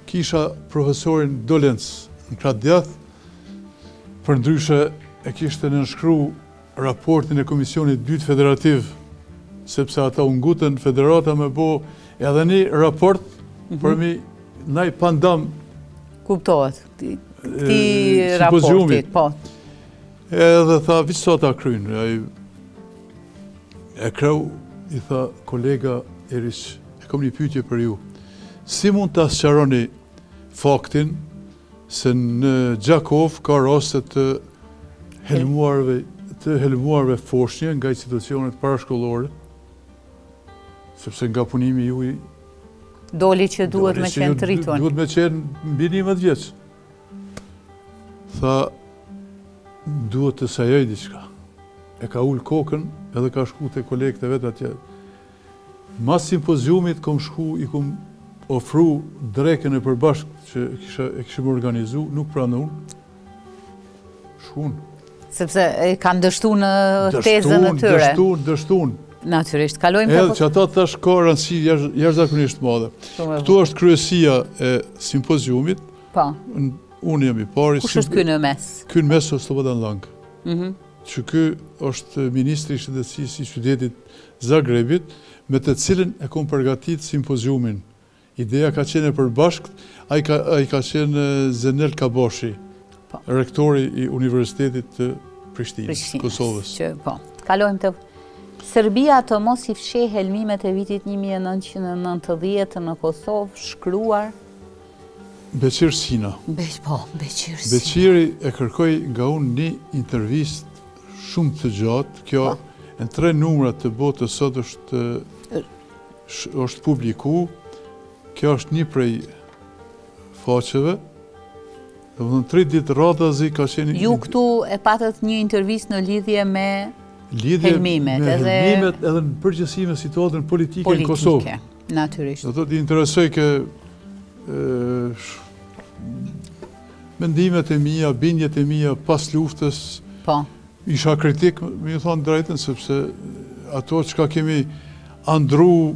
kisha profesorin Dolenc në krah djathtë, Përndryshe e kishte nënshkru raportin e Komisionit Dytë Federativ, sepse ata u ngutën federata me bo edhe një raport mhm. për mi naj pandam Kuptohet, këtij raportit, po. Edhe tha, veç sa ta kryjnë, ai e kreu, i tha kolega Eriq, e kom një pyetje për ju. Si mund ta sqaroni faktin se në Gjakovë ka raste të helmuarve të helmuarve foshnje nga institucionet parashkollore, sepse nga punimi juaj doli që duhet me qenë të rritun. Duhet me qenë mbi 11 vjeç. Tha, duhet të sajoj diçka. E ka ul kokën edhe ka shku te kolegët e vet atje. Mas simpoziumit kom shku i kom ofru drekën e përbashkët që kisha, e kishim organizu, nuk pranun, shkun. Sepse e kanë dështu në tezën e tyre. Dështun, dështun. Natyrisht, kalojmë të... Edhe që ata tash ka rëndësi jashtëzakonisht madhe. Këtu është kryesia e simpoziumit. Po. Unë jam i pari. Kush është ky në mes? Ky në mes është Slobodan Lang. Mhm. Që ky është ministri i shëndetësisë i qytetit Zagrebit, me të cilin e kom përgatit simpoziumin. Ideja ka qenë e përbashkët, ai ka, ai ka qenë Zenel Kabashi, po. rektori i Universitetit të Prishtinës, Prishtinës Kosovës. Që, po. Kalojmë te Serbia të mos i fshehë helmimet e vitit 1990 në Kosovë, shkruar Beqir Sina. Be, po, Beqir Sina. Beqiri e kërkoi nga unë një intervistë shumë të gjatë, kjo po. në tre numra të botës sot është është publiku, kjo është një prej faqeve, domethënë tri ditë radhazi ka qenë... Ju këtu e patët një intervistë në lidhje me lidhje helmimet, me edhe... helmimet edhe në përgjithësi me situatën politike, politike. në Kosovë. Natyrisht. Do të thotë i interesoi ke... mendimet e mia, bindjet e mia pas luftës. Po. Isha kritik, me ju thonë drejtën, sepse ato çka kemi andrru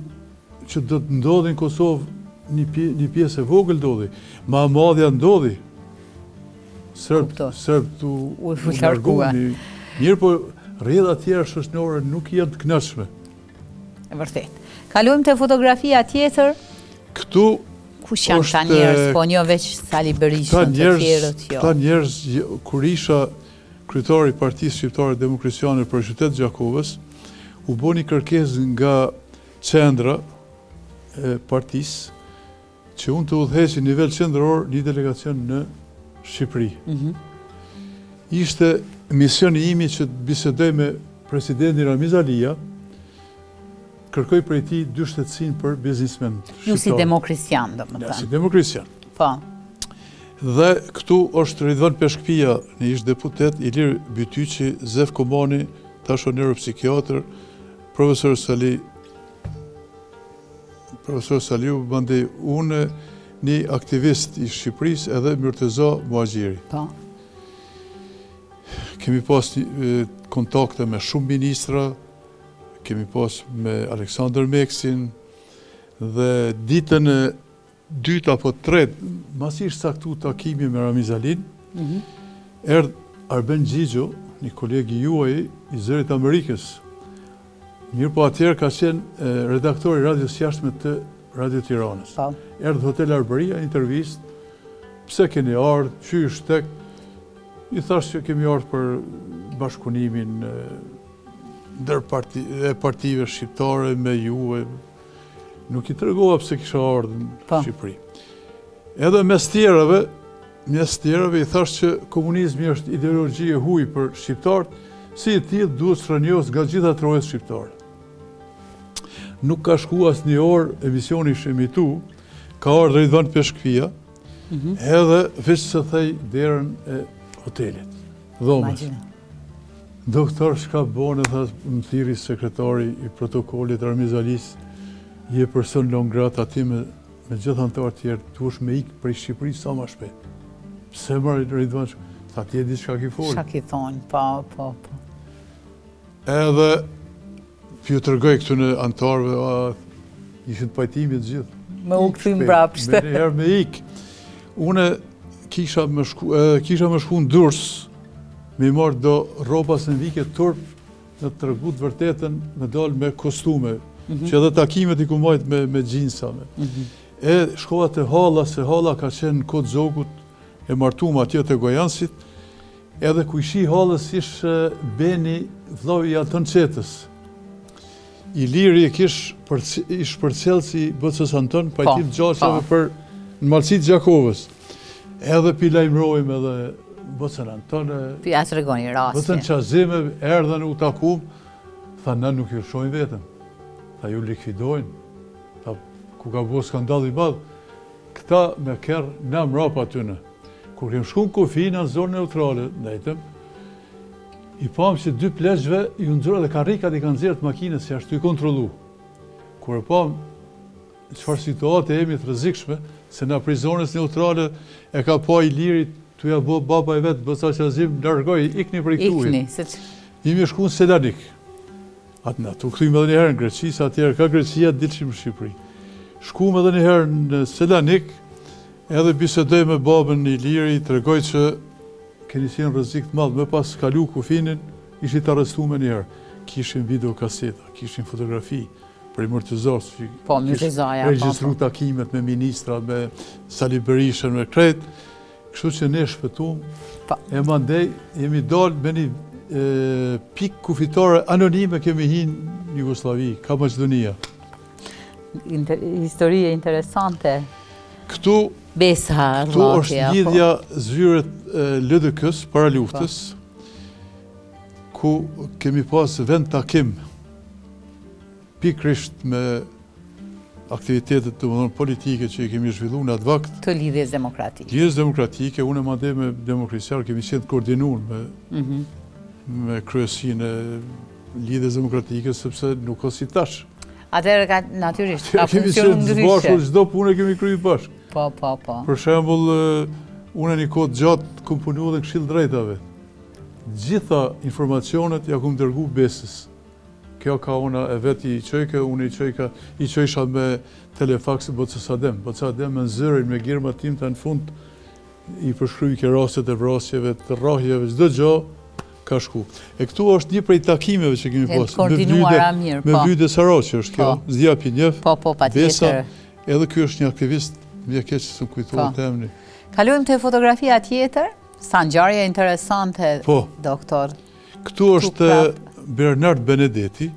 që do të ndodhin në Kosovë, një pjesë e vogël ndodhi. Ma e madhja ndodhi. Serbët, serbët u, u larguan. Mirëpo, rrjedha tjera shoqnore nuk janë të kënaqshme. E vërtet. Kalojmë te fotografia tjetër. Këtu Kush janë këta njerëz, po njoh veç Sali Berishën, të tjerët jo. Këta njerëz, kur isha kryetar i Partisë Shqiptare Demokristiane për qytet Gjakovës, u bo një kërkesë nga qendra e partisë që unë të udhëheqi nivel qendror një delegacion në Shqipëri. Mm Ishte misioni imi që të bisedoj me presidentin Ramiz Alia, kërkoj prej tij dyshtetësinë për biznismen shqiptar. Ju si demokristian, domethënë. Ja, si demokristian. Po. Dhe këtu është Ridvan Peshkëpia, një ish deputet, Ilir Bytyqi, Zef Komani, tash o neuropsikiatër, profesor Sali Profesor Saliu, mandej unë, një aktivist i Shqipërisë edhe Myrteza Muhaxhiri. Po. Kemi pas kontakte me shumë ministra, kemi pas me Aleksandër Meksin, dhe ditën e dytë apo tretë, masi ishte caktu takimi me Ramiz Alinë, mm -hmm. erdh Arben Xhixho, një koleg i juaj i Zërit Amerikës. Mirëpo atëherë ka qenë redaktor i radios jashtme të Radio Tiranës. Po. Erdh Hotel Arbëria, intervistë, pse keni ardhë, qysh tek, i thashë që kemi ardhë për bashkëpunimin ndër parti, e partive shqiptare me ju, Nuk i tregova pse kisha ardhë në po. Shqipëri. Edhe mes tjerave, mes tjerave i thashë që komunizmi është ideologji e huj për shqiptarët, si i tillë duhet çrrënjos nga gjitha trojet shqiptare. Nuk ka shku as një orë emisioni ish emitu, ka ardhë Ridvan Peshkëpia, mm -hmm. edhe veç se thej derën e hotelit, dhomës. Doktor, çka bone, tha, më thirri sekretari i protokolit Ramiz Alisë, je person non grata ti me, me gjithë anëtarët tjerë, duhesh me ikë prej Shqipërisë sa ma shpejt. Pse more Ridvan, tha ti e di çka ki folë. Çka ki thonë, po, po, po. Edhe, P'ju tregoj këtyne anëtarëve, a, ishin të pajtimit të gjithë. Me u kthy mbrapsht. Menjëherë me ikë. Une kisha me shku, e, kisha me shku në Durrës, me i marrë do rroba se më vike turp me tregu të vërtetën me dalë me kostume, mm -hmm. që edhe takimet i kum majtë me, me xhinsa. Me. Mm -hmm. E shkova te halla, se halla ka qenë në kohë të Zogut, e martume atje te Gojansit, Edhe kojshi i hallës ish Beni, vllau i Anton Çettës. Iliri e kish për, ish përcjellës i Bocës Anton, po, Pajtim Xhaçave po. për në Malësi të Gjakovës. Edhe p'i lajmërojmë edhe Bocën Anton. P'i ja tregoni rastin. Bocën Qazim erdhën u takum, tha na nuk ju lëshojmë vetëm. Tha ju likvidojnë. Tha ku ka bo skandal i madh. Këta me kerr na mrapa tyne. Kur kem shku në kufi në zonë neutrale, ndejtëm, i pamë që dy pleqve ju nxorën edhe karrikat i kanë nxjerrë të makinës që ashtu i kontrollu. Kur e pamë çfarë situate jemi të rrezikshme, se na prej zonës neutrale e ka pa Iliri tu ja bo baba i vet, Boca Qazim, largoj, ikni prej këtu. Ikni, se që... Jemi shku në Selanik. Atë natë, u kthyem edhe njëherë në Greqi, se atëherë ka Greqia, dilshim në Shqipëri. Shkum edhe njëherë në Selanik, Edhe bisedoj me babën Iliri, i tregoj që keni qenë rrezik të madh, me pas kalu kufinin, ishit të arrestu menjëherë. Kishim video kaseta, kishim fotografi prej Myrtezas, që po, Myrtezaja, po, regjistru po. takimet me ministra, me Sali Berishën, me krejt, kështu që ne shpëtum, po. e mandej jemi dalë me një pikë kufitare anonime kemi hi në Jugosllavi, ka Maqedonia. Histori interesante. Këtu, Besa, këtu është po. lidhja zyret LDK-s para luftës, po. ku kemi pas vend takim pikërisht me aktivitetet domethënë politike që i kemi zhvillu në atë vakt. Të lidhjes demokratike. Lidhjes demokratike, unë e mandej me demokristian, kemi qenë të koordinun me, mm me kryesinë e Lidhjes Demokratike, sepse nuk o si tash. Atëherë ka natyrisht, ka funksionu ndryshe. Kemi qenë bashkë, çdo punë e kemi kry bashkë. Po, po, po. Për shembull, unë një kohë të gjatë kom punu edhe në Këshill Drejtave. Gjitha informacionet ja kom dërgu Besës. Kjo ka ona e vet i çojke, unë i çojka, i çojsha me telefaks Bocës Adem. Boca Adem me zërin, me girma timta në fund, i përshkrujke rastet e vrasjeve, të rrahjeve, çdo gjo ka shku. E këtu është një prej takimeve që kemi pas. Koordinuara mirë, po. Mevlyde Saraçi është kjo, po. S'di a p'i njef. Po, po, patjetër. Edhe ky është një aktivist, më vjen keq s'më kujtohet po. emni. Kalojmë te fotografia tjetër, sa ngjarje interesante, po. doktor. Këtu është Bernard Benedetti,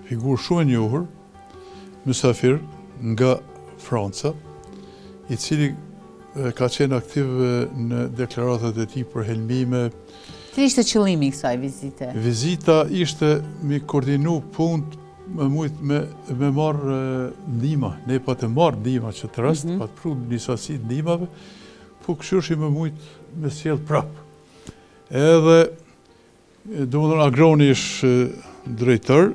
figurë shumë e njohur, mysafir nga Franca, i cili ka qenë aktiv në deklaratat e tij për helmime. Cili ishte qëllimi i kësaj vizite? Vizita ishte mi koordinu punët me mujt me, me marrë ndihma. Ne patëm marrë ndihma qat rast, mm -hmm. pat pru një sasi ndihmave, po këshyrshi me mujt me sjell prapë. Edhe, domethonë, Agroni ish drejtor,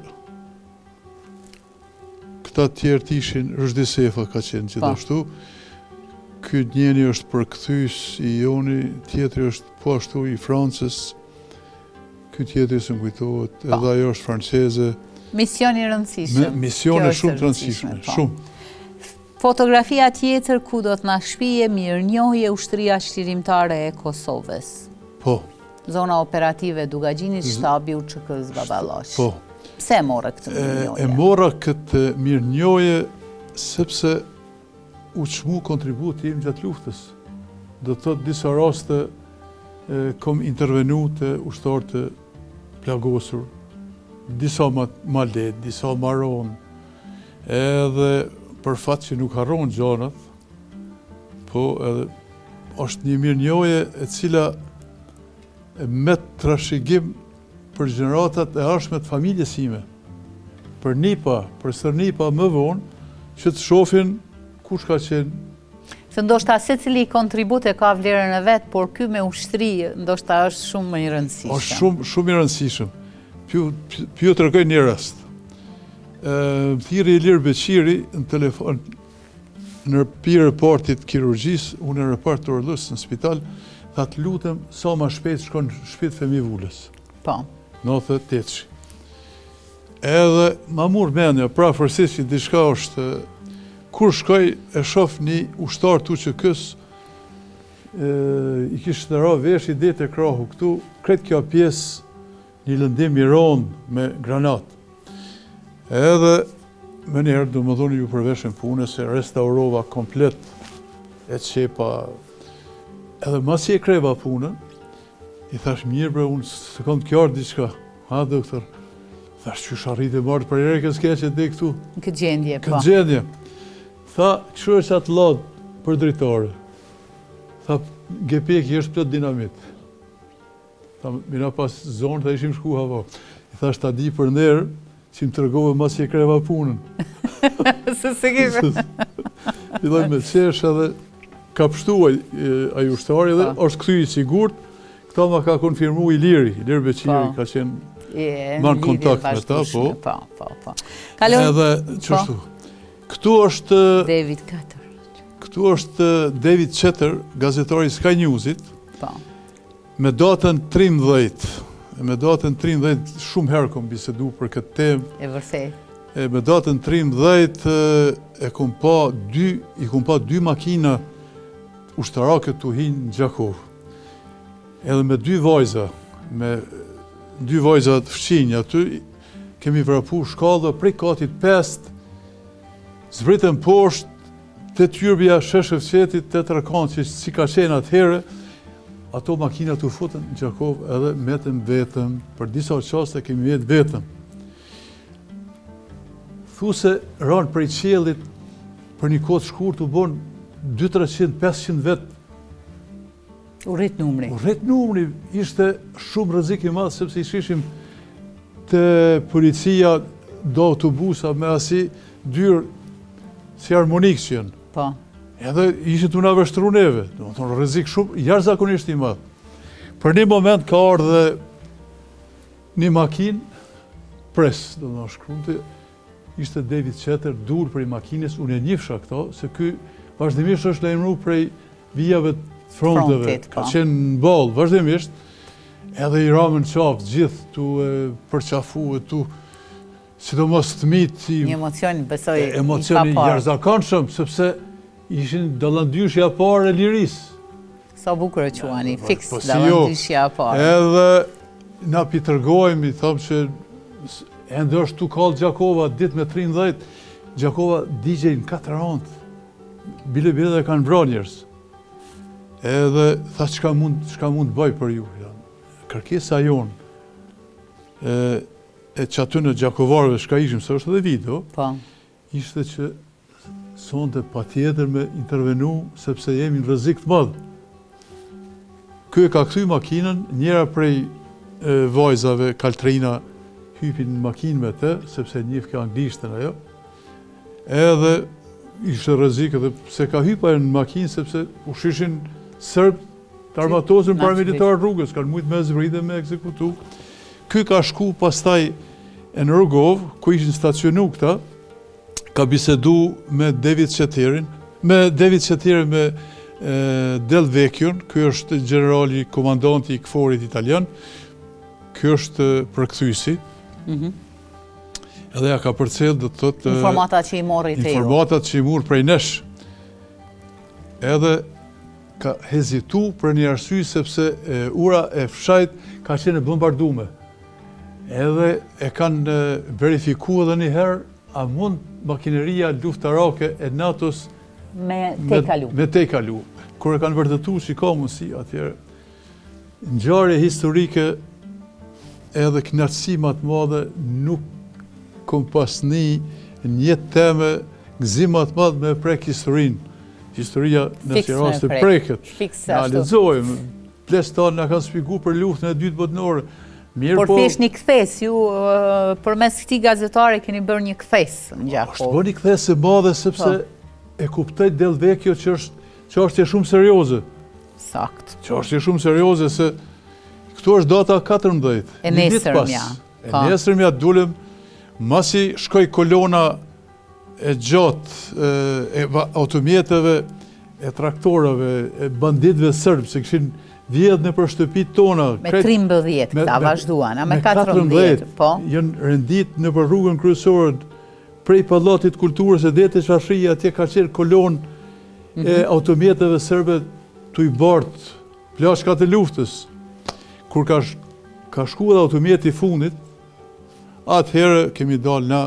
këta tjerët ishin, Ruzhdi Sefa ka qenë po. gjithashtu, ky njeni është përkthys i joni, tjetri është po ashtu i Francës, ky tjetri s'më kujtohet, po. edhe ajo është franceze. Mision i rëndësishëm. Misione shumë të rëndësishme, po. shumë. Fotografia tjetër ku do të na shpije mirënjohje Ushtria Çlirimtare e Kosovës. Po. Zona operative e Dukagjinit, shtabi i UÇK-së Baballosh. Po. Pse e more këtë mirënjohje? E mora këtë mirënjohje sepse u çmu kontributi im gjatë luftës. Do të thotë disa raste kom intervenu te ushtarë të plagosur, disa ma, ma lehtë, disa ma ronë, Edhe për fat që nuk harrohen gjanat, po edhe është një mirënjohje e cila met trashëgim për gjeneratat e ardhshme të familjes sime, për nipa, për stërnipa më vonë, që të shofin kush ka qenë Se ndoshta secili kontribut e ka vlerën e vet, por ky me ushtri ndoshta është shumë më i rëndësishëm. Është shumë shumë i rëndësishëm. Po ju tregoj një rast. Më thirri Ilir Beqiri në telefon në pi repartit kirurgjisë, unë në repart të ORL-së në spital, tha të lutem sa ma shpejt shko në shpi të Fehmi Vulës. Po. 98-shi. Edhe ma mur mendja, prafërsisht që diçka është, kur shkoj e shof një ushtar të UÇK-së, i kishte ra veshi deri te krahu këtu, krejt kjo pjesë Një lëndim i rëndë me granatë. Edhe menjëherë, domethonë, iu përveshëm punës, e restaurova komplet e qepa. Edhe masi e kreva punën, i thash mirë bre, unë s'e kam të qartë diçka. Ha, doktor, thash qysh arrite me ardhë prej Rekës Keqe deri këtu. Në këtë gjendje, po. Këtë gjendje. Tha, kqyre qatë lladë për dritare. Tha, gepeki është plot dinamit. Tha, me na pas zonë, tha ishim shku hava. I thash, ta di për nder, që më tregove masi e kreva punën. Se s'e kishe. Filloi me qesh edhe ka pshtu ai ushtari dhe po. është kthy i sigurt. Këta ma ka konfirmu Iliri, Ilir Beqiri po. ka qenë ma në kontakt me ta, po. Po, po, po. Edhe qështu. Po. Këtu është... David Cutter. Këtu është David Chater, gazetari i Sky Newsit. Po. Me datën 13, me datën 13, shumë herë kom bisedu për këtë temë. E vërtetë. E me datën 13, e kom pa dy, i kom pa dy makina ushtarake tu hi në Gjakovë. Edhe me dy vajza, me dy vajza të fqinj aty, kemi vrapu shkallë prej katit 5, zbritëm poshtë, Te tyrbja Shesh Shefqetit, te trekëndëshi si ka qenë atëherë, ato makinat u futën në Gjakovë edhe metëm vetëm, për disa çaste kemi met vetëm. Thu se ranë prej qiellit për një kohë të shkurt u bon 2, 300, 500 vetë U rrit numri. U rrit numri, ishte shumë rrezik i madh, sepse i shihshim te policia do autobusa me asi dyrë si harmonikë që janë. Po. Edhe ishin tu na vështru neve, domethonë, rrezik shumë, jashtëzakonisht i madh. Për një moment ka ardhë një makinë, pres, domethonë, shkrunte, Ishte David Chater, dul prej makinës, unë e njifsha këto, se ky vazhdimisht është lajmëru prej vijave të fronteve, ka po. qenë në ballë, vazhdimisht, edhe i ramë në qafë, gjithë tu e përqafu e tu, sidomos fëmijët Një emocion, besoj, i Emocion i jashtëzakonshëm, sepse ishin dallandyshja e parë e lirisë. Sa bukur e quani, po, fiks po, si jo. dallandyshja e parë. Edhe na p'i tregojmë, i thomë që ende është tu kallë Gjakova, ditë me 13, Gjakova digjej në katër anët, bile bile dhe kanë vra njerëz. Edhe tha çka mund, çka mund të bëj për ju. Kërkesa jonë, e, e qatyne gjakovarëve çka ishim, se është edhe video, po. ishte që sonte patjetër me intervenu, sepse jemi në rrezik të madh. Ky e ka kthy makinën, njëra prej vajzave, Kaltrina, hypi në makinë me të, sepse njifke anglishtën ajo, edhe ishte rrezik edhe pse ka hyp ajo në makinë, sepse u shishin serbë të armatosun paramilitarë rrugës, kanë mujtë me zbrit dhe me ekzekutu. Ky ka shku pastaj e në Rugovë, ku ishin stacionu këta, ka bisedu me David Chetterin, me David Chetterin me Del Vecchion, ky është generali komandanti i KFOR-it italian, ky është përkthyesi. Mm Edhe ja ka përcjell, do të thotë informatat që i morri te ju. Informatat që i mur prej nesh. Edhe ka hezitu për një arsye sepse ura e Fshajt ka qenë e bombardume. Edhe e kanë verifiku edhe një herë a mund makineria luftarake e NATO-s me tejkalu. Me tejkalu. Kur e kanë vërtetu që ka mundësi atëherë, ngjarje historike edhe kënaqësi ma të madhe nuk kom pas ni në jetë teme gëzim ma të madh me prek historinë. Historia në si raste preket. Na lexojmë, pleqtë tanë na kanë shpjegu për luftën e dytë botnore. Mirë Por po... thjesht një kthesë, ju përmes këtij gazetari keni bërë një kthesë në Gjakovë. Është bërë një kthesë e madhe sepse po. e kuptoi Del Vecchio që është çështje shumë serioze. Sakt. Çështje shumë serioze se këtu është data 14. E nesërmja. E po. nesërmja dulëm, masi shkoi kolona e gjatë e automjeteve, e traktorave, e banditëve serbë, se kishin vjedhë nëpër shtëpitë tona. Me 13 këta vazhduan, a me 14, po? Janë rendit nëpër rrugën kryesore, prej Pallatit Kulturës e deri te Çarshia, atje ka qenë kolonë e mhm. automjeteve serbe tu i bartë plaçkat e luftës. Kur ka, ka shku edhe automjeti i fundit, atëherë kemi dalë na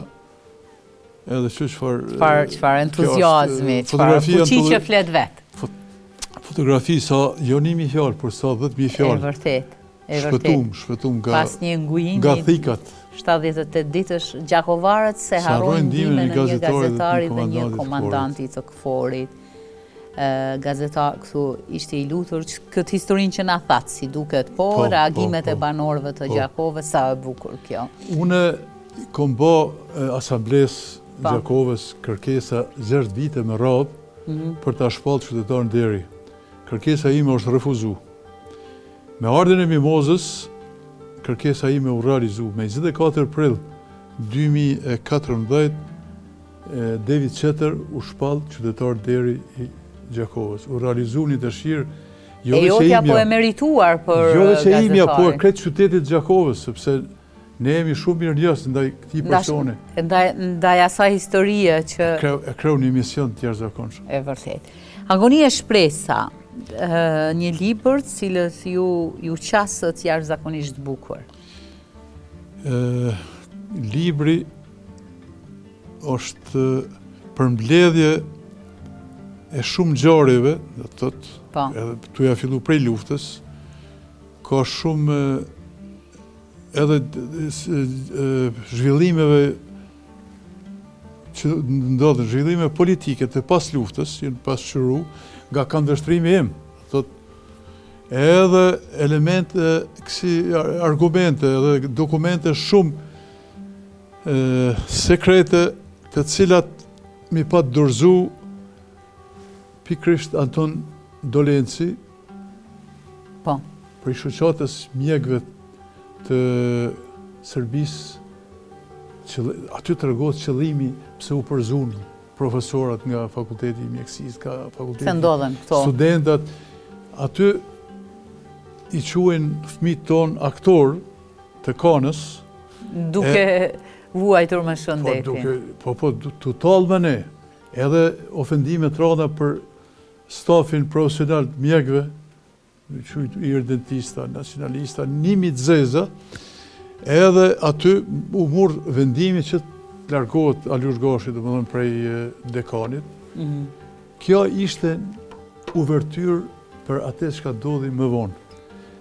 Edhe që çfarë... Çfarë, çfarë entuziazmi, çfarë fuqi që flet vetë. Fotografi sa jo një mijë fjalë, por sa 10.000 fjalë. E vërtet, e vërtet. Shpëtum, shpëtum nga... Pas një ngujimi... Nga thikat. 78 ditësh, gjakovarët s'e harrojnë ndihmën e një gazetari dhe një komandanti të KFOR-it. Gazetar, këtu ishte i lutur, këtë historinë që na thatë, si duket, po, po reagimet po, e po. banorëve të Gjakovës, sa e bukur kjo. Unë kom bo asamblesë po. Gjakovës kërkesa 6 vite me radhë mhm. për ta shpallë qytetar nderi. Kërkesa ime është refuzu. Me ardhjen e Mimozës, kërkesa ime u realizu. Me 24 prill 2014, David Chetter u shpall qytetar nderi i Gjakovës. U realizu një dëshirë jo veç e imja. E jotja po e merituar për gazetarin. Jo veç e imja, po e krejt qytetit Gjakovës, sepse ne jemi shumë mirënjohës ndaj këtij personi. Ndaj, ndaj asaj historie që... E kreu një mision të jashtëzakonshëm. E vërtet. Agoni e shpresa, një libër të cilit ju, iu qasët jashtëzakonisht bukur. Libri është përmbledhje e shumë ngjarjeve, do të thotë, po. edhe tu ja fillu prej luftës, ka shumë edhe zhvillimeve që ndodhën, zhvillime politike të pas luftës, janë pasqyru nga këndvështrimi im, do të thotë, edhe elemente, kësi argumente, edhe dokumente shumë sekrete të cilat m'i pat dorëzu pikërisht Anton Dolenci po. prej shoqatës mjekëve të Serbisë, aty tregohet qëllimi pse u përzunë. profesorët nga fakulteti i mjekësisë, nga fakulteti... Se ndodhen këto? Studentat, aty i quajnë fmijt tonë aktorë të kanës. Duke vuajtur me shëndetin. Po, duke, po, po, tu tallë me ne, edhe ofendime të randa për stafin profesional të mjekëve, i qujtë irredentista, nacionalista, një mijë të zeza, edhe aty u murr vendimi që të largohet Alush Gashi, domethënë prej dekanit. Mhm. Kjo ishte uvertyrë për atë çka ndodhi më vonë.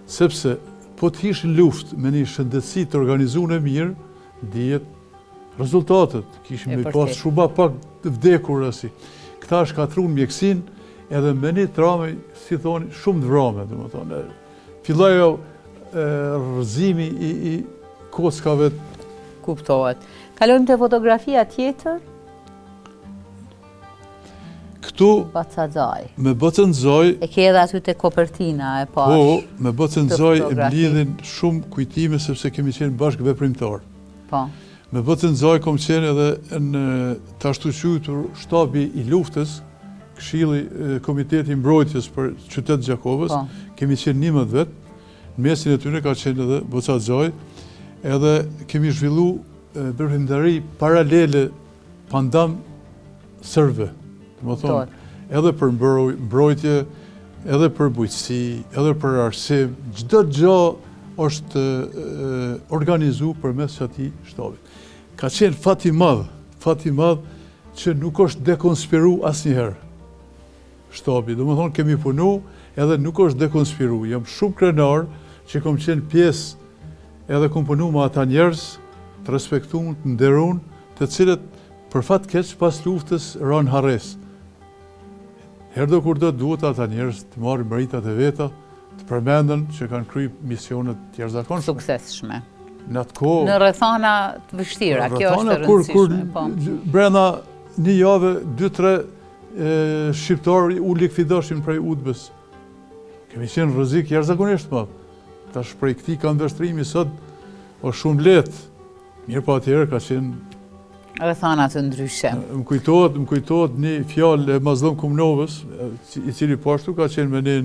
Sepse, po të hish në luftë me një shëndetësi të organizune mirë, dihet rezultatet, kishim me pas shumë ma pak të vdekur asi. Këta shkatrun mjekësinë edhe me një të rame, si thoni, shumë të vrame, domethonë. Filloi ajo rrëzimi i, i kockave. Kuptohet. Kalojmë te fotografia tjetër. Këtu, Baca Xhaj. Me Bacën Xhaj... E ke edhe aty te kopertina e pashë. Po, me Bacën Xhaj më lidhin shumë kujtime sepse kemi qenë bashkëveprimtarë. Po. Me Bacën Xhaj kom qenë edhe në të ashtuquajtur shtabi i luftës, këshilli komiteti i mbrojtjes për qytet Gjakovës, po. kemi qenë 11 vetë, në mesin e tyre ka qenë edhe Baca Xhaj, edhe kemi zhvillu veprimtari paralele pandam serbëve, domethonë, edhe për mbrojtje, edhe për bujqësi, edhe për arsim, çdo gjo është organizu përmes qatij shtabit. Ka qenë fat i madh, fat i madh që nuk është dekonspiru asnjëherë shtabi. Domethonë, kemi punu edhe nuk është dekonspiru. Jam shumë krenar që kom qenë pjesë edhe kom punu me ata njerëz të respektun, të nderun, të cilët Për fat keq pas luftës ranë n'harresë. Herdo kurdo duhet ata njerëz të marrin meritat e veta, të përmenden që kanë kry misione të jashtëzakonshme. Suksesshme. Në atë kohë. Në rrethana të vështira, kjo është e rëndësishme. Kur, po. brenda një jave, dy, tre shqiptarë u likvidoshin prej UDB-s. Kemi qenë rrezik jashtëzakonisht të madh. Tash prej këtij këndvështrimi sot është shumë lehtë. Mirëpo atëherë ka qenë... Rrethana të ndryshme. Më kujtohet, më kujtohet një fjalë e Mazllum Kumnovës, i cili po ashtu ka qenë me ne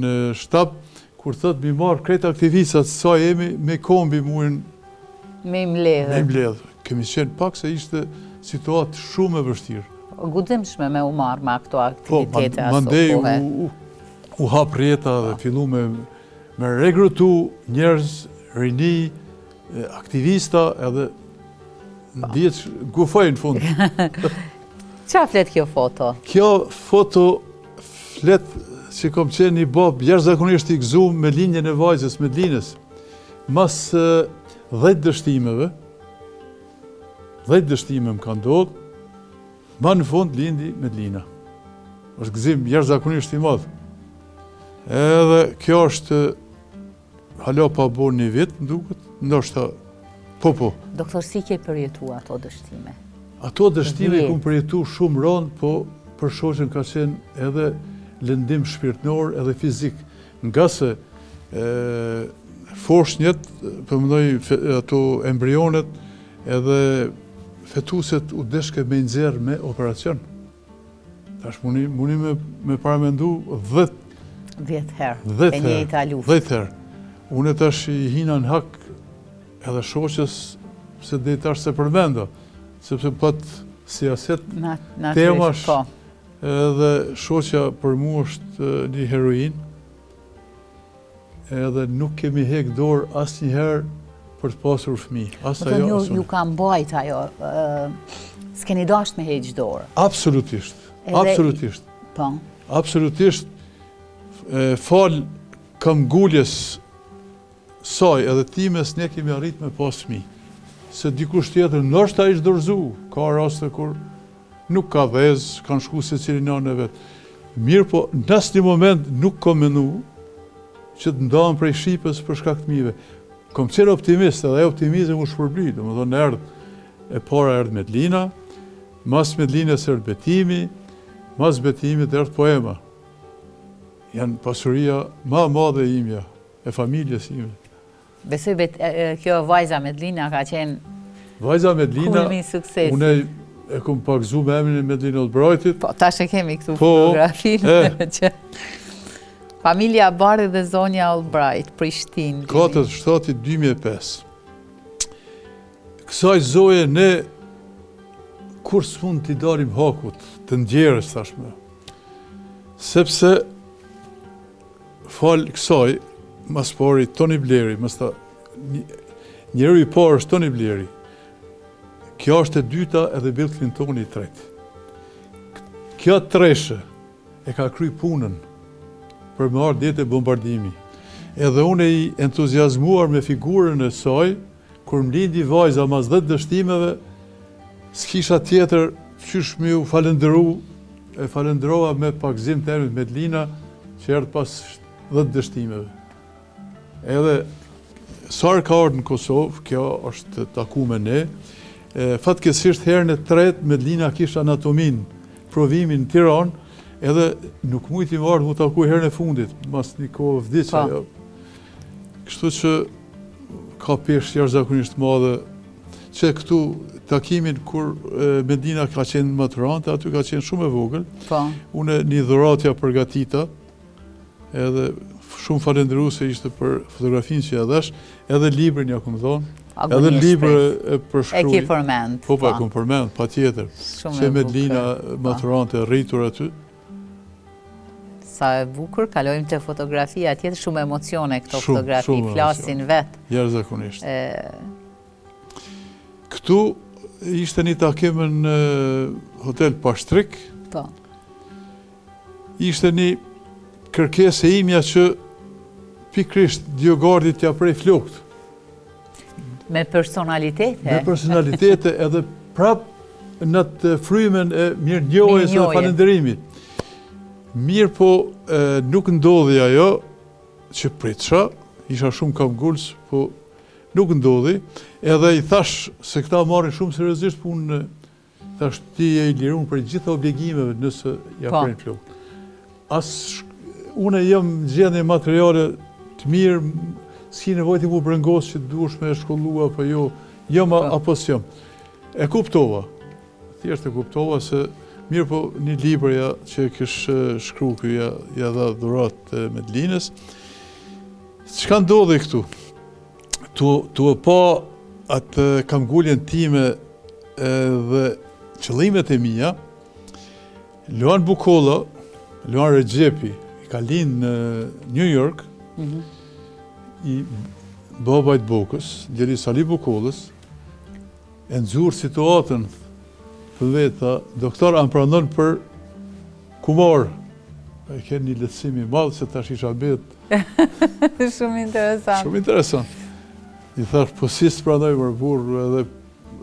në shtab, kur thotë m'i marrë krejt aktivistat sa jemi me kombi mujnë Me i mbledhë. Me i mbledhë. Kemi qenë pak se ishte situatë shumë e vështirë. Guximshme me u marrë me këto po, aktivitete aso kohe. Mandej u, u hap rrjeta dhe po. fillu me, me rekrutu njerëz, rini, aktivista edhe dihet gufoj në fund. Ça flet kjo foto? Kjo foto flet që kom qenë një babë jashtëzakonisht i gëzum me lindjen e vajzës, Medlinës. Mas 10 dështimeve, 10 dështime më ka ndodhë, ma në fund lindi Medlina. është gëzim jashtëzakonisht i madh. Edhe kjo është Hala pa bo një vit, më duket, ndoshta, po po. Doktor, si ke përjetu ato dështime? Ato dështime i kom përjetu shumë rëndë, po për shoqen ka qenë edhe lëndim shpirtnor edhe fizik. Ngase foshnjet, po mendoj ato embrionet, edhe fetuset u deshke me i nxjerrë me operacion. Tash muni, muni me, me paramendu dhet... Dhet herë, e njëjta luftë. Dhet herë. Unë tash i hina në hak edhe shoqes, se deri tash s'e përmenda, sepse pat sijaset temash, po. edhe shoqja për mu është një heroinë, Edhe nuk kemi hek dorë asnjëherë për të pasur fëmijë. As ajo, as unë. Ju ka mbajt ajo, s'keni dasht me heq dorë? Absolutisht, absolutisht. Po. Absolutisht, falë këmbënguljes saj edhe times ne kemi arrit me pas fëmijë. Se dikush tjetër ndoshta ish dorëzu, ka raste kur nuk ka dhezë, kanë shku secili në anën e vet. Mirëpo, në asnjë moment nuk kom menu që të ndahem prej Shqipës për shkak të fëmijëve. Kom qenë optimist edhe ai optimizëm u shpërbly, domethënë erdh e para erdh Medlina, mas Medlinës erdh Betimi, mas Betimit erdh Poema. Janë pasuria ma e madhe imja, e familjes ime. Besoj bet, kjo vajza Medlina ka qenë Vajza Medlina, kulmi i suksesit. Unë E kom pagëzu me emrin e Medlin Albrightit. Po, tash e kemi këtu po, fotografinë. Që... Familja Bardhi dhe zonja Albright, Prishtinë. 4 shtati 2005. Kësaj zoje ne kurrë s'mund t'i dalim hakut të ndjerës tashmë. Sepse falë kësaj, ma s'pari Tony Blairi, mos ta, njeriu i parë është Tony Blairi, kjo është e dyta edhe Bill Clintoni i tretë. Kjo treshe e ka kry punën për me ardhë deri te bombardimi. Edhe unë i entuziazmuar me figurën e saj, kur më lindi vajza mas 10 dështimeve, s'kisha tjetër qysh me ju falënderu, e falënderova me pagëzim të emrit Medlina, që erdh pas 10 dështimeve. Edhe sa herë ka ardhë në Kosovë, kjo është taku me ne, fatkeqësisht herën e tretë Medlina kishte anatominë, provimin në Tiranë, edhe nuk mujti me ardhë mu taku herën e fundit, mas një kohë vdiq po. ajo. Kështu që ka peshë jashtëzakonisht të madhe, që këtu takimin kur Medlina ka qenë maturante, aty ka qenë shumë e vogël. Po. Unë një dhuratë ia përgatita, edhe shumë falënderuese ishte për fotografinë që ia dhash, edhe librin ia kom dhonë, edhe libër e përshkruj. E ki përmend. Po, po, e kom përmend, patjetër. Shumë e bukur. Medlina po. maturante e rritur aty. Sa e bukur, kalojmë te fotografia tjetër, shumë emocione këto fotografi, flasin vetë. Jashtëzakonisht. Këtu ishte një takim në hotel Pashtrik. Po. Ishte një kërkesë e imja që pikërisht Diogardit t'ia prej flokët. Me personalitete. Me personalitete edhe prap në atë frymën e mirënjohjes dhe falënderimit. Mirëpo nuk ndodhi ajo që pritsha, isha shumë këmbëngulës, po nuk ndodhi, edhe i thash se këta marrin shumë seriozisht punën Thash ti je i lirun prej gjitha obligimeve nëse ia po. pren flokët. As unë jam në gjendje materiale të mirë, s'ki nevojë ti mu brengos që duhesh me shkollu apo jo, jam po. apo s'jam. E kuptova, thjesht e kuptova se mirëpo një libër ja, që e kish shkru ky ja, ja dha dhuratë Medlinës. Çka ndodhi këtu? Tu, tu e pa atë këmbënguljen time dhe qëllimet e mia, Luan Bukolla, Luan Rexhepi, i ka lind në New York, mm -hmm. i babait Bokës, djali Sali Bukollës, e nxuri situatën të veta, doktor, a më pranon për kumar, e ke një lehtësim i madh, se tash isha bet. Shumë interesant. Shumë interesant. I thash, po si s'të pranoj mor burrë, edhe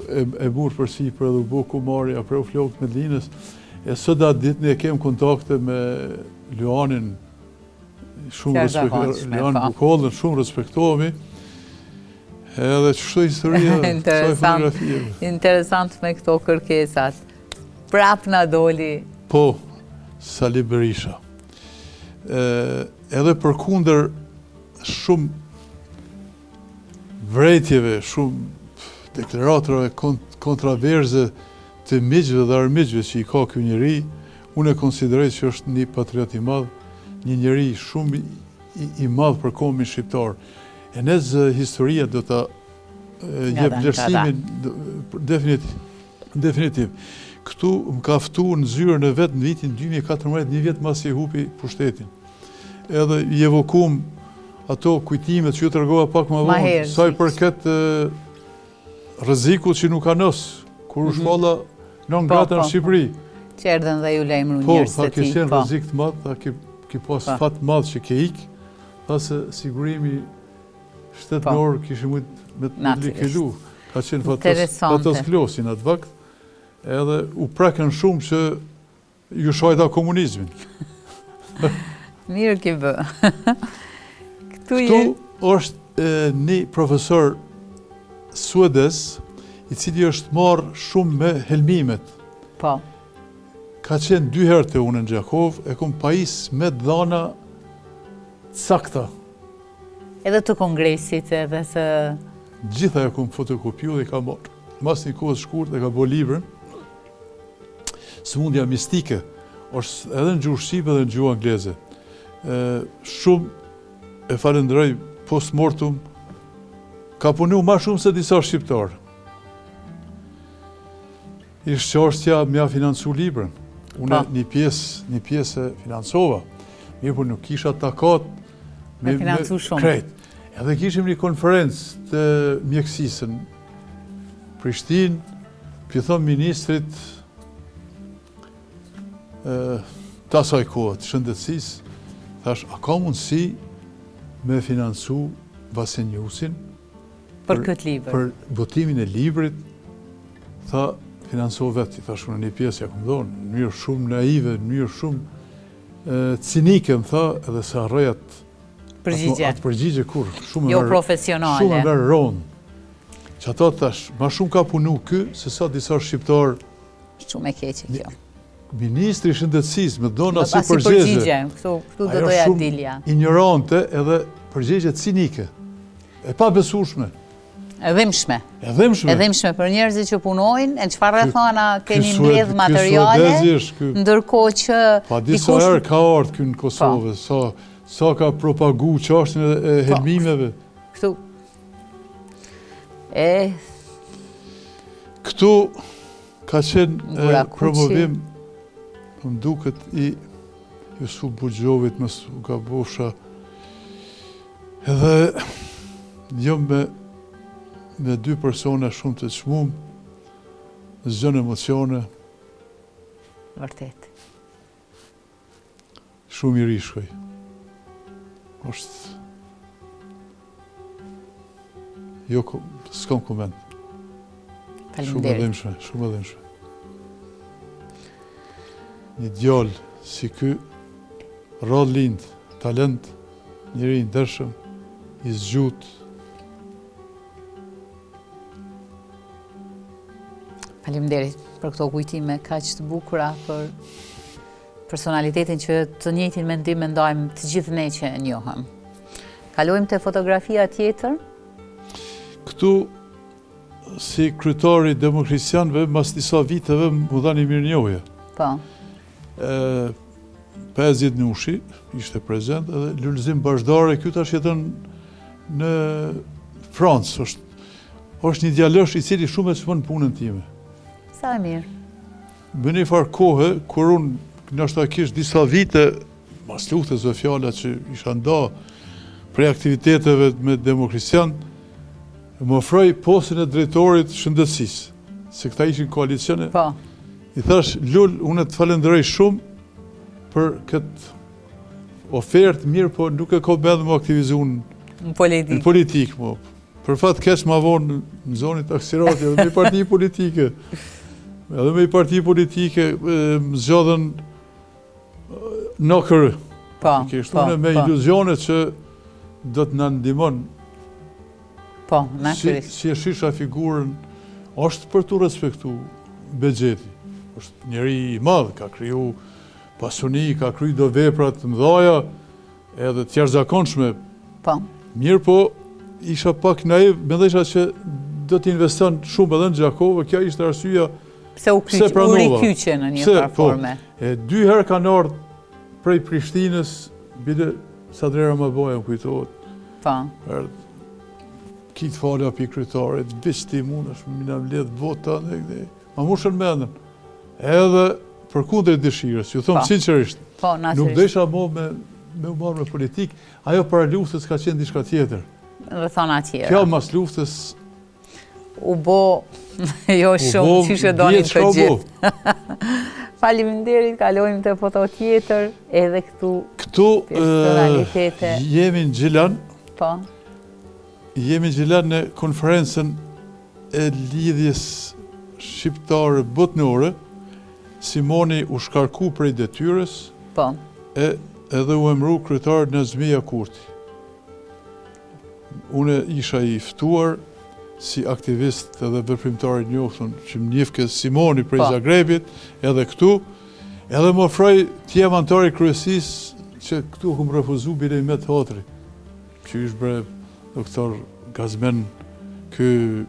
e, e mur përsipër edhe u bo kumar, ia preu flokët Medlinës, e sot atë ditë ne kem kontakte me Luanin, shumë respekt, Luan po. Bukollën, shumë respektohemi, Edhe qështu historia, kësaj fotografie. Interesant me këto kërkesat. Prap na doli. Po, Sali Berisha. Edhe përkundër shumë vrejtjeve, shumë deklaratave kontraverze të miqve dhe armiqve që i ka ky njeri, unë e konsideroj që është një patriot i madh, një njeri shumë i madh për kombin shqiptar. E nëse historia do ta jep vlerësimin definitiv. Këtu më ka ftu në zyrën e vet në vitin 2014, një vjet masi e hupi pushtetin. Edhe i evokum ato kujtimet që ju tregova pak më vonë, sa i përket rrezikut që nuk anos, kur u mhm. shpalla non po, grata në po, Shqipëri. Po. Që erdhën dhe ju lajmëruan njerëz të tij. Po, tha ke qenë rrezik të madh, tha ke, ke pas fat të madh që ke ik, tha se sigurimi shtetëror kishte mujt me të likvidu. Ka qenë Fatos, Fatos Klosi në atë vakt, edhe u prekën shumë që Ju shajta komunizmin. Mirë ki bë. Këtu është një profesor suedez, i cili është marrë shumë me helmimet. Po. Ka qenë dy herë te unë në Gjakovë, e kom pajis me dhana t'sakta. Edhe të kongresit, edhe të... Gjitha e kom fotokopju dhe i ka marrë. Mas një kohë shkurt e ka bo librin. Sëmundja mistike, është edhe në gjuhë shqipe dhe në gjuhë angleze. Shumë e falënderoj post mortum, ka punu ma shumë se disa shqiptarë. Ishte çështja me ia financu librën. Unë po. një pjesë, një pjesë e financova. Mirëpo nuk kisha takat me, me financu shumë. Krejt. Edhe kishim një konferencë të mjekësisë në Prishtinë, po i thom ministrit të asaj kohe të shëndetësisë, thash, a ka mundësi me financu Vaseniusin Për këtë libër. Për botimin e librit, tha, financo vetë, i thash unë një pjesë ja kom dhonë, në mënyrë shumë naive, në mënyrë shumë cinike, më tha, edhe s'e harroj atë përgjigje. Atë përgjigje kur, shumë jo profesionale. Shumë e merr ronë. Që ato thash, ma shumë ka punu ky, se sa disa shqiptarë. Shumë e keqe kjo. Ministri i Shëndetësisë me dhonë asi përgjigje. Përgjigje, këtu, këtu do doja dilja. Injorante edhe përgjigje cinike. E pabesueshme. E dhimbshme. E dhimbshme. E dhimbshme për njerëzit që punojnë, e në çfarë rrethana keni mbledh materiale, ndërkohë që Pa disa herë ka ardhë ky në Kosovë, po. sa, sa ka propagu çështjen e po. helmimeve. Këtu. E... Këtu Ka qenë promovim, po më duket i Jusuf Buxhovit, mos u gabofsha, edhe jom me, me dy persona shumë të çmum, zgjon emocione. Vërtet. Shumë i ri shkoi. Është... Jo, s'kam koment. Shumë e dhimbshme, shumë e dhimbshme. Një djalë si ky, rrallë lind, talent, njeri i ndershëm, i zgjutë. Faleminderit për këto kujtime kaq të bukura për personalitetin që të njëjtin mendim mendojmë të gjithë ne që e njohëm. Kalojmë te fotografia tjetër. Këtu, si kryetar i demokristianëve, mas disa viteve m'u dha një mirënjohje. Po. 50 Nushi, ishte prezent, edhe Lulzim Bazhdari, ky tash jeton në Francë, është, është një djalosh i cili shumë e çmon punën time. Sa e mirë. Në një farë kohe, kur unë ndoshta kish disa vite, mas luftës dhe fjala që isha nda prej aktiviteteve me demokristian, më ofroi postin e drejtorit shëndetësisë, se këta ishin koalicione. Po. I thash, Lul, unë të falenderoj shumë për këtë ofertë mirëpo nuk e kam mendjen m'u aktivizu në politikë. Në politikë, mo. Për fat keq ma vonë më zoni taksirati edhe me parti politike. Edhe me parti politike më zgjodhën në AKR. Po, po, me po. iluzione që do të na ndihmon. Po, natyrisht. Si, si e shisha figurën, është për t'u respektu Bexheti. është njeri i madh, ka kriju pasuni, ka kriju do vepra të mdhaja, Edhe të jashtëzakonshme. Po. Mirëpo, isha pak naiv, mendojsha që do të investon shumë edhe në Gjakovë, kjo ishte arsyeja pse u kyç, u rikyçe në një farë po, forme. E dy herë kanë ardhur prej Prishtinës, bile Sadri Ramabaja më kujtohet. Po. Erdh ki të falja pi kryetarit, veç ti mundesh me na mbledh vota dhe këte. Ma mushën mendën. Edhe përkundër dëshirës, ju them po. sinqerisht. Po, nuk desha mo me me u marrë me politikë, ajo para luftës ka qenë diçka tjetër. Rrethana tjera. Kjo mas luftës u bo jo shumë, qysh e donin të gjithë. Faleminderit, kalojmë te foto tjetër, edhe këtu Këtu personalitete. Jemi në Gjilan. Po. Jemi në Gjilan në konferencën e Lidhjes Shqiptare Botnore, Simoni u shkarku prej detyrës, po. e edhe u emru kryetar Nexhmija Kurti. Unë isha i ftuar si aktivist edhe veprimtar i njoftun që më njifke Simoni prej po. Zagrebit, edhe këtu, edhe më ofroi të jem anëtar i kryesisë që këtu kum refuzu bile i met hatri. Që ish bre doktor Gazmen ky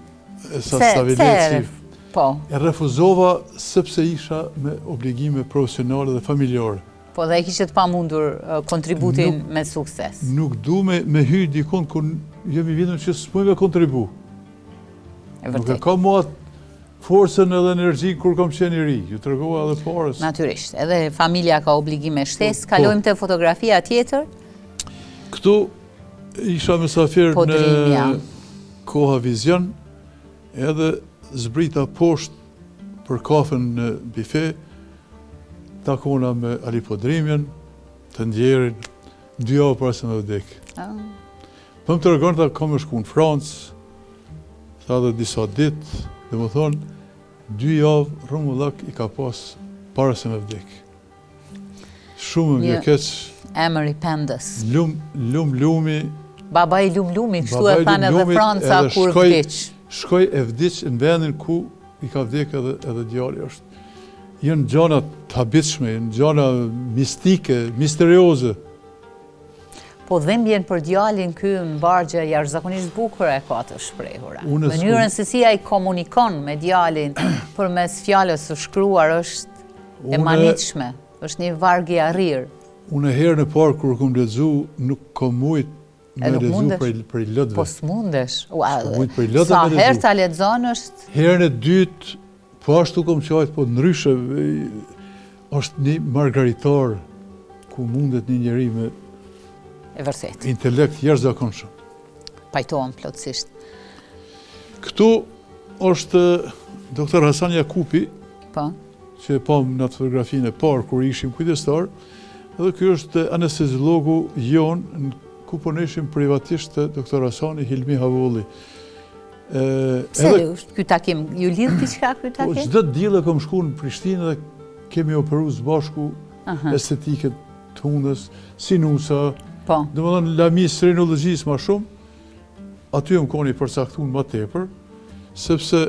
Esat Stavileci. Po. E refuzova sepse isha me obligime profesionale dhe familjare. Po dhe e kishe të pamundur kontributin me sukses. Nuk du me, me hy dikun ku jam i bindun që s'muj me kontribu. E vërtetë. Nuk e kam më atë forcën edhe energjinë kur kam qenë i ri, ju tregova edhe parës. Natyrisht, edhe familja ka obligime shtesë, po, kalojmë te fotografia tjetër. Këtu isha mysafir në Koha Vizion, edhe zbrita poshtë për kafen në bife, takona me Ali Podrimjen, të ndjerin, dy javë para se me vdek. Ah. Po më tregon, tha, kam me shku në Francë, tha dhe disa ditë, domethonë, dy javë rrumullak i ka pas para se me vdek. Shumë më vjen keq. Emër i pendës. Lum, lum, lumi. Baba i lum lumit, kështu e thanë edhe Franca kur vdiq. Shkoi e vdiq në vendin ku i ka vdek edhe, edhe djali është. Janë gjana të habitshme, janë gjana mistike, misterioze. Po dhimbjen për djalin ky në vargje jashtëzakonisht bukur e ka të shprehura. Mënyrën se si ai komunikon me djalin përmes fjalës së shkruar është e mahnitshme, është një varg i arrirë. Unë herën e parë kur kom lexu nuk kom mujt me lexu prej prej lotëve. Po s'mundesh. S'kom mujt prej lotëve me lexu. Sa herë ta lexon është Herën e dytë po ashtu kom qajt, po ndryshe është një margaritar ku mundet një njeri me E vërtetë. Intelekt jashtëzakonshëm. Pajtohem plotësisht. Këtu është doktor Hasan Jakupi, po. që e pamë në atë fotografinë e parë kur ishim kujdestar, edhe ky është anesteziologu jonë ku punojshim privatisht te doktor Hasani Hilmi Havolli. Pse edhe, është ky takim? Ju lidh diçka ky po, takim? Po çdo diell kam shku në Prishtinë dhe kemi operu së bashku estetike të hundës, sinusa, po. Domethonë lamisë rinologjisë ma shumë, aty jam konë i përcaktun ma tepër, sepse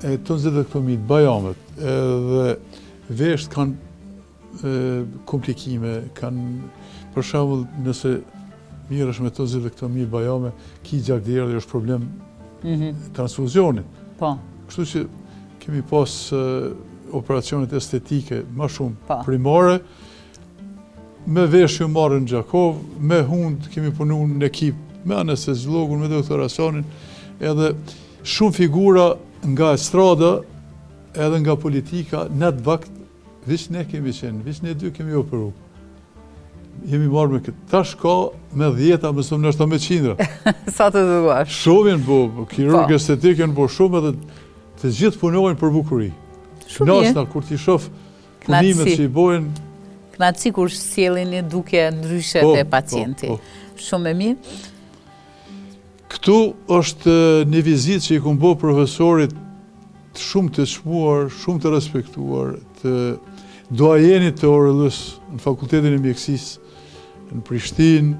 e tonzilektomitë, bajamet, edhe veshët kanë komplikime, kanë, për shembull, nëse mirresh me tonzilektomi bajame, ki gjakderdhje, është problem mm -hmm. transfuzionit. Po. Kështu që kemi pas operacionet estetike ma shumë po. primare, me veshë jam marrë në Gjakovë, me hundë kemi punu në ekip me anesteziologun, me doktor Hasanin, edhe shumë figura nga estrada, edhe nga politika, në atë vakt, Veç ne kemi qenë, veç ne dy kemi operu. Jemi marrë me këtë. Tash ka me dhjeta, me së ndoshta me qindra. Sa të duash. Shumë janë bo, po, kirurgë po. estetik janë bo shumë edhe të gjithë punojnë për bukuri. Shumë mirë. Knaqna, kur t'i shof punimet që i bojnë. Knaqësi kur sjellin një dukje ndryshe po, te pacienti. Po, po. Shumë e mirë. Këtu është një vizitë që i kom bo profesorit shumë të çmuar, shumë të respektuar, të doajenit të ORL-së në Fakultetin e Mjekësisë në Prishtinë,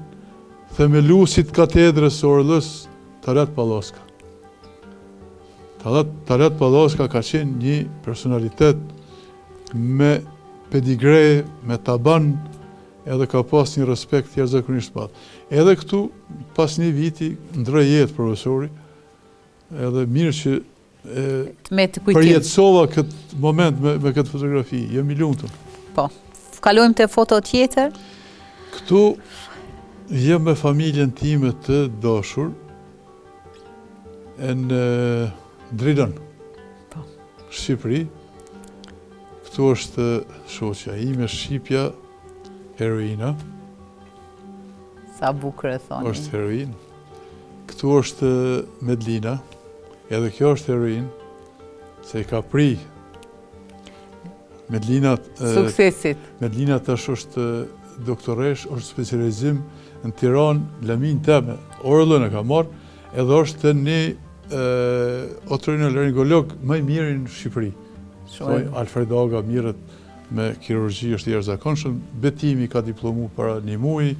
themeluesit katedrës së ORL-së, Talat Pallaska. Talat, Talat Pallaska ka qenë një personalitet me pedigre, me taban, edhe ka pas një respekt jashtëzakonisht të madh. Edhe këtu, pas një viti, ndrroi jetë profesori, edhe mirë që e, me të kujtim. përjetësova këtë moment me, me këtë fotografi, jam i lumtur. Po, kalojmë te foto tjetër. Këtu jam me familjen time të dashur, e në Drilon, po. Shqipëri. Këtu është shoqja ime, Shqipja, heroina. Sa bukur e thoni. Është heroinë. Këtu është Medlina, edhe kjo është heroinë, se i ka pri. Medlina... Suksesit. Medlina tash është doktoreshë, është specializim në Tiranë, laminë teme, ORL-në e ka marrë, edhe është një otorinolaringolog më i miri në Shqipëri. Shumë. Alfred Aga mirret me kirurgji është i jashtëzakonshëm, Betimi ka diplomu para një muji,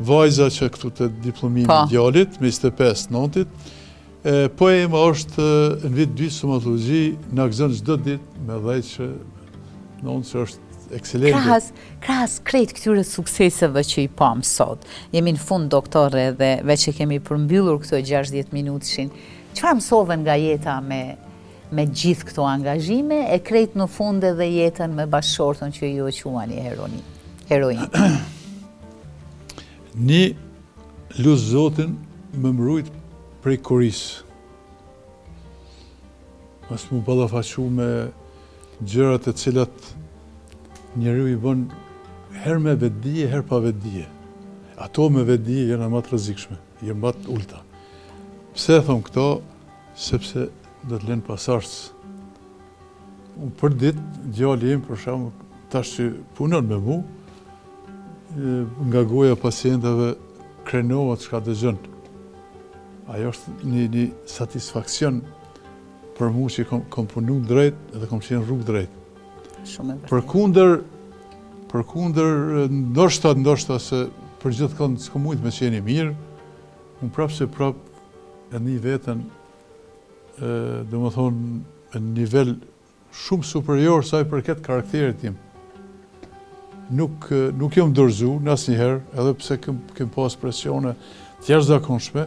vajza që këtu te diplomimi i djalit, me 25 nëntit, Poema është në vit dytë stomatologji, na gëzon çdo ditë me dhejtë që nonë që është ekselente. Krahas, krahas krejt këtyre sukseseve që i pamë sot, jemi në fund doktor edhe veç e kemi përmbyllur këto 60 minutshin, çfarë mësove nga jeta me. Me gjithë këto angazhime e krejt në fund edhe jetën me bashkëshorten që ju e quani heroni, heroinë. Një lus Zotin me m'rujt prej korisë. Mos m'u ballafaqu me gjërat të cilat njeriu i bën herë me vetëdije, herë pa vetëdije. Ato me vetëdije janë më të rrezikshme, janë më të ulta. Pse e thom këto? Sepse do të lënë pasardhës. Unë për ditë, djali im, për shembull, tash që punon me mu, nga goja pacientave krenohet çka dëgjon. Ajo është një, një satisfaksion për mu që kom, kom punu drejt dhe kom qenë rrugë drejt. Shumë e vërtetë. Përkundër, përkundër, ndoshta, ndoshta se për gjithkënd s'kom mujtë me qenë i mirë, unë prapë se prapë e ni veten, domethonë, në nivel shumë superior sa i përket karakterit tim. Nuk, nuk jam dorëzu në asnjëherë, edhe pse kem, kem pas presione të jashtëzakonshme,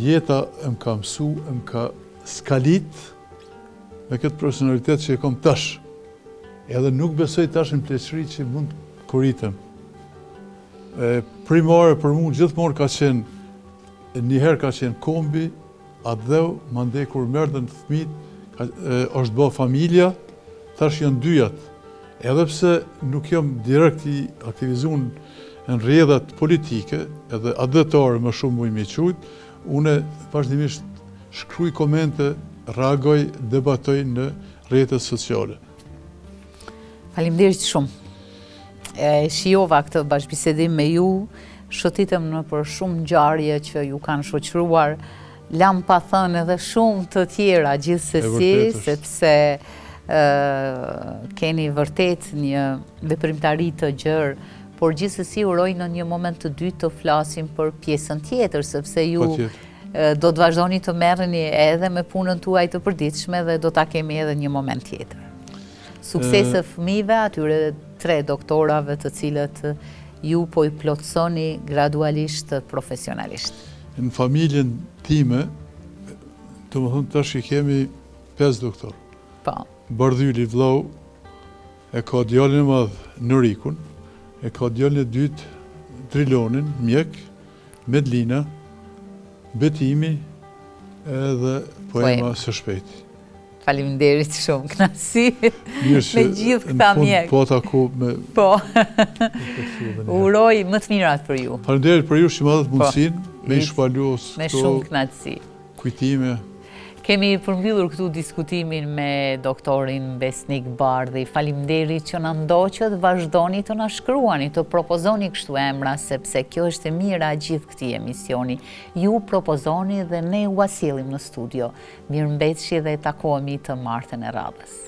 jeta më ka mësu, më ka skalit me këtë personalitet që e kom tash. Edhe nuk besoj tash në pleqëri që mund të koritem. E, primare për mu gjithmonë ka qenë, njëherë ka qenë kombi, Atdheu, mandej kur m'erdhën fëmijët, është bë familja, tash janë dyjat. Edhe pse nuk jam direkt i aktivizun në rrjedhat politike, edhe atdhetare më shumë muj me i qujt, une vazhdimisht shkruj komente, reagoj, debatoj në rrjetet sociale. Faleminderit shumë. E shijova këtë bashkëbisedim me ju, shëtitëm nëpër shumë ngjarje që ju kanë shoqëruar, lamë pa thënë edhe shumë të tjera gjithsesi, sepse keni vërtet një veprimtari të gjerë, por gjithsesi uroj në një moment të dytë të flasim për pjesën tjetër, sepse ju do të vazhdoni të merreni edhe me punën tuaj të përditshme dhe do ta kemi edhe një moment tjetër. Suksese fëmijëve, atyre tre doktorave të cilët ju po i plotësoni gradualisht profesionalisht. Në familjen time, domethonë tash i kemi 5 doktor. Po. Bardhyli vllau e ka djalin e madh Norikun, e ka djalin e dytë Drilonin, mjek, Medlina, Betimi edhe Poema së shpejti. Faleminderit shumë, kënaqësi me gjithë këta mjekë. Po taku me Po. Uroj më të mirat për ju. Faleminderit për ju që më dhatë po. mundësinë me i shpalos Me shumë kënaqësi. Kujtime. Kemi përmbyllur këtu diskutimin me doktorin Besnik Bardhi. Faleminderit që na ndoqët, vazhdoni të na shkruani, të propozoni kështu emra, sepse kjo është e mira e gjithë këtij emisioni. Ju propozoni dhe ne ua sjellim në studio. Mirëmbetshi dhe takohemi të martën e radhës.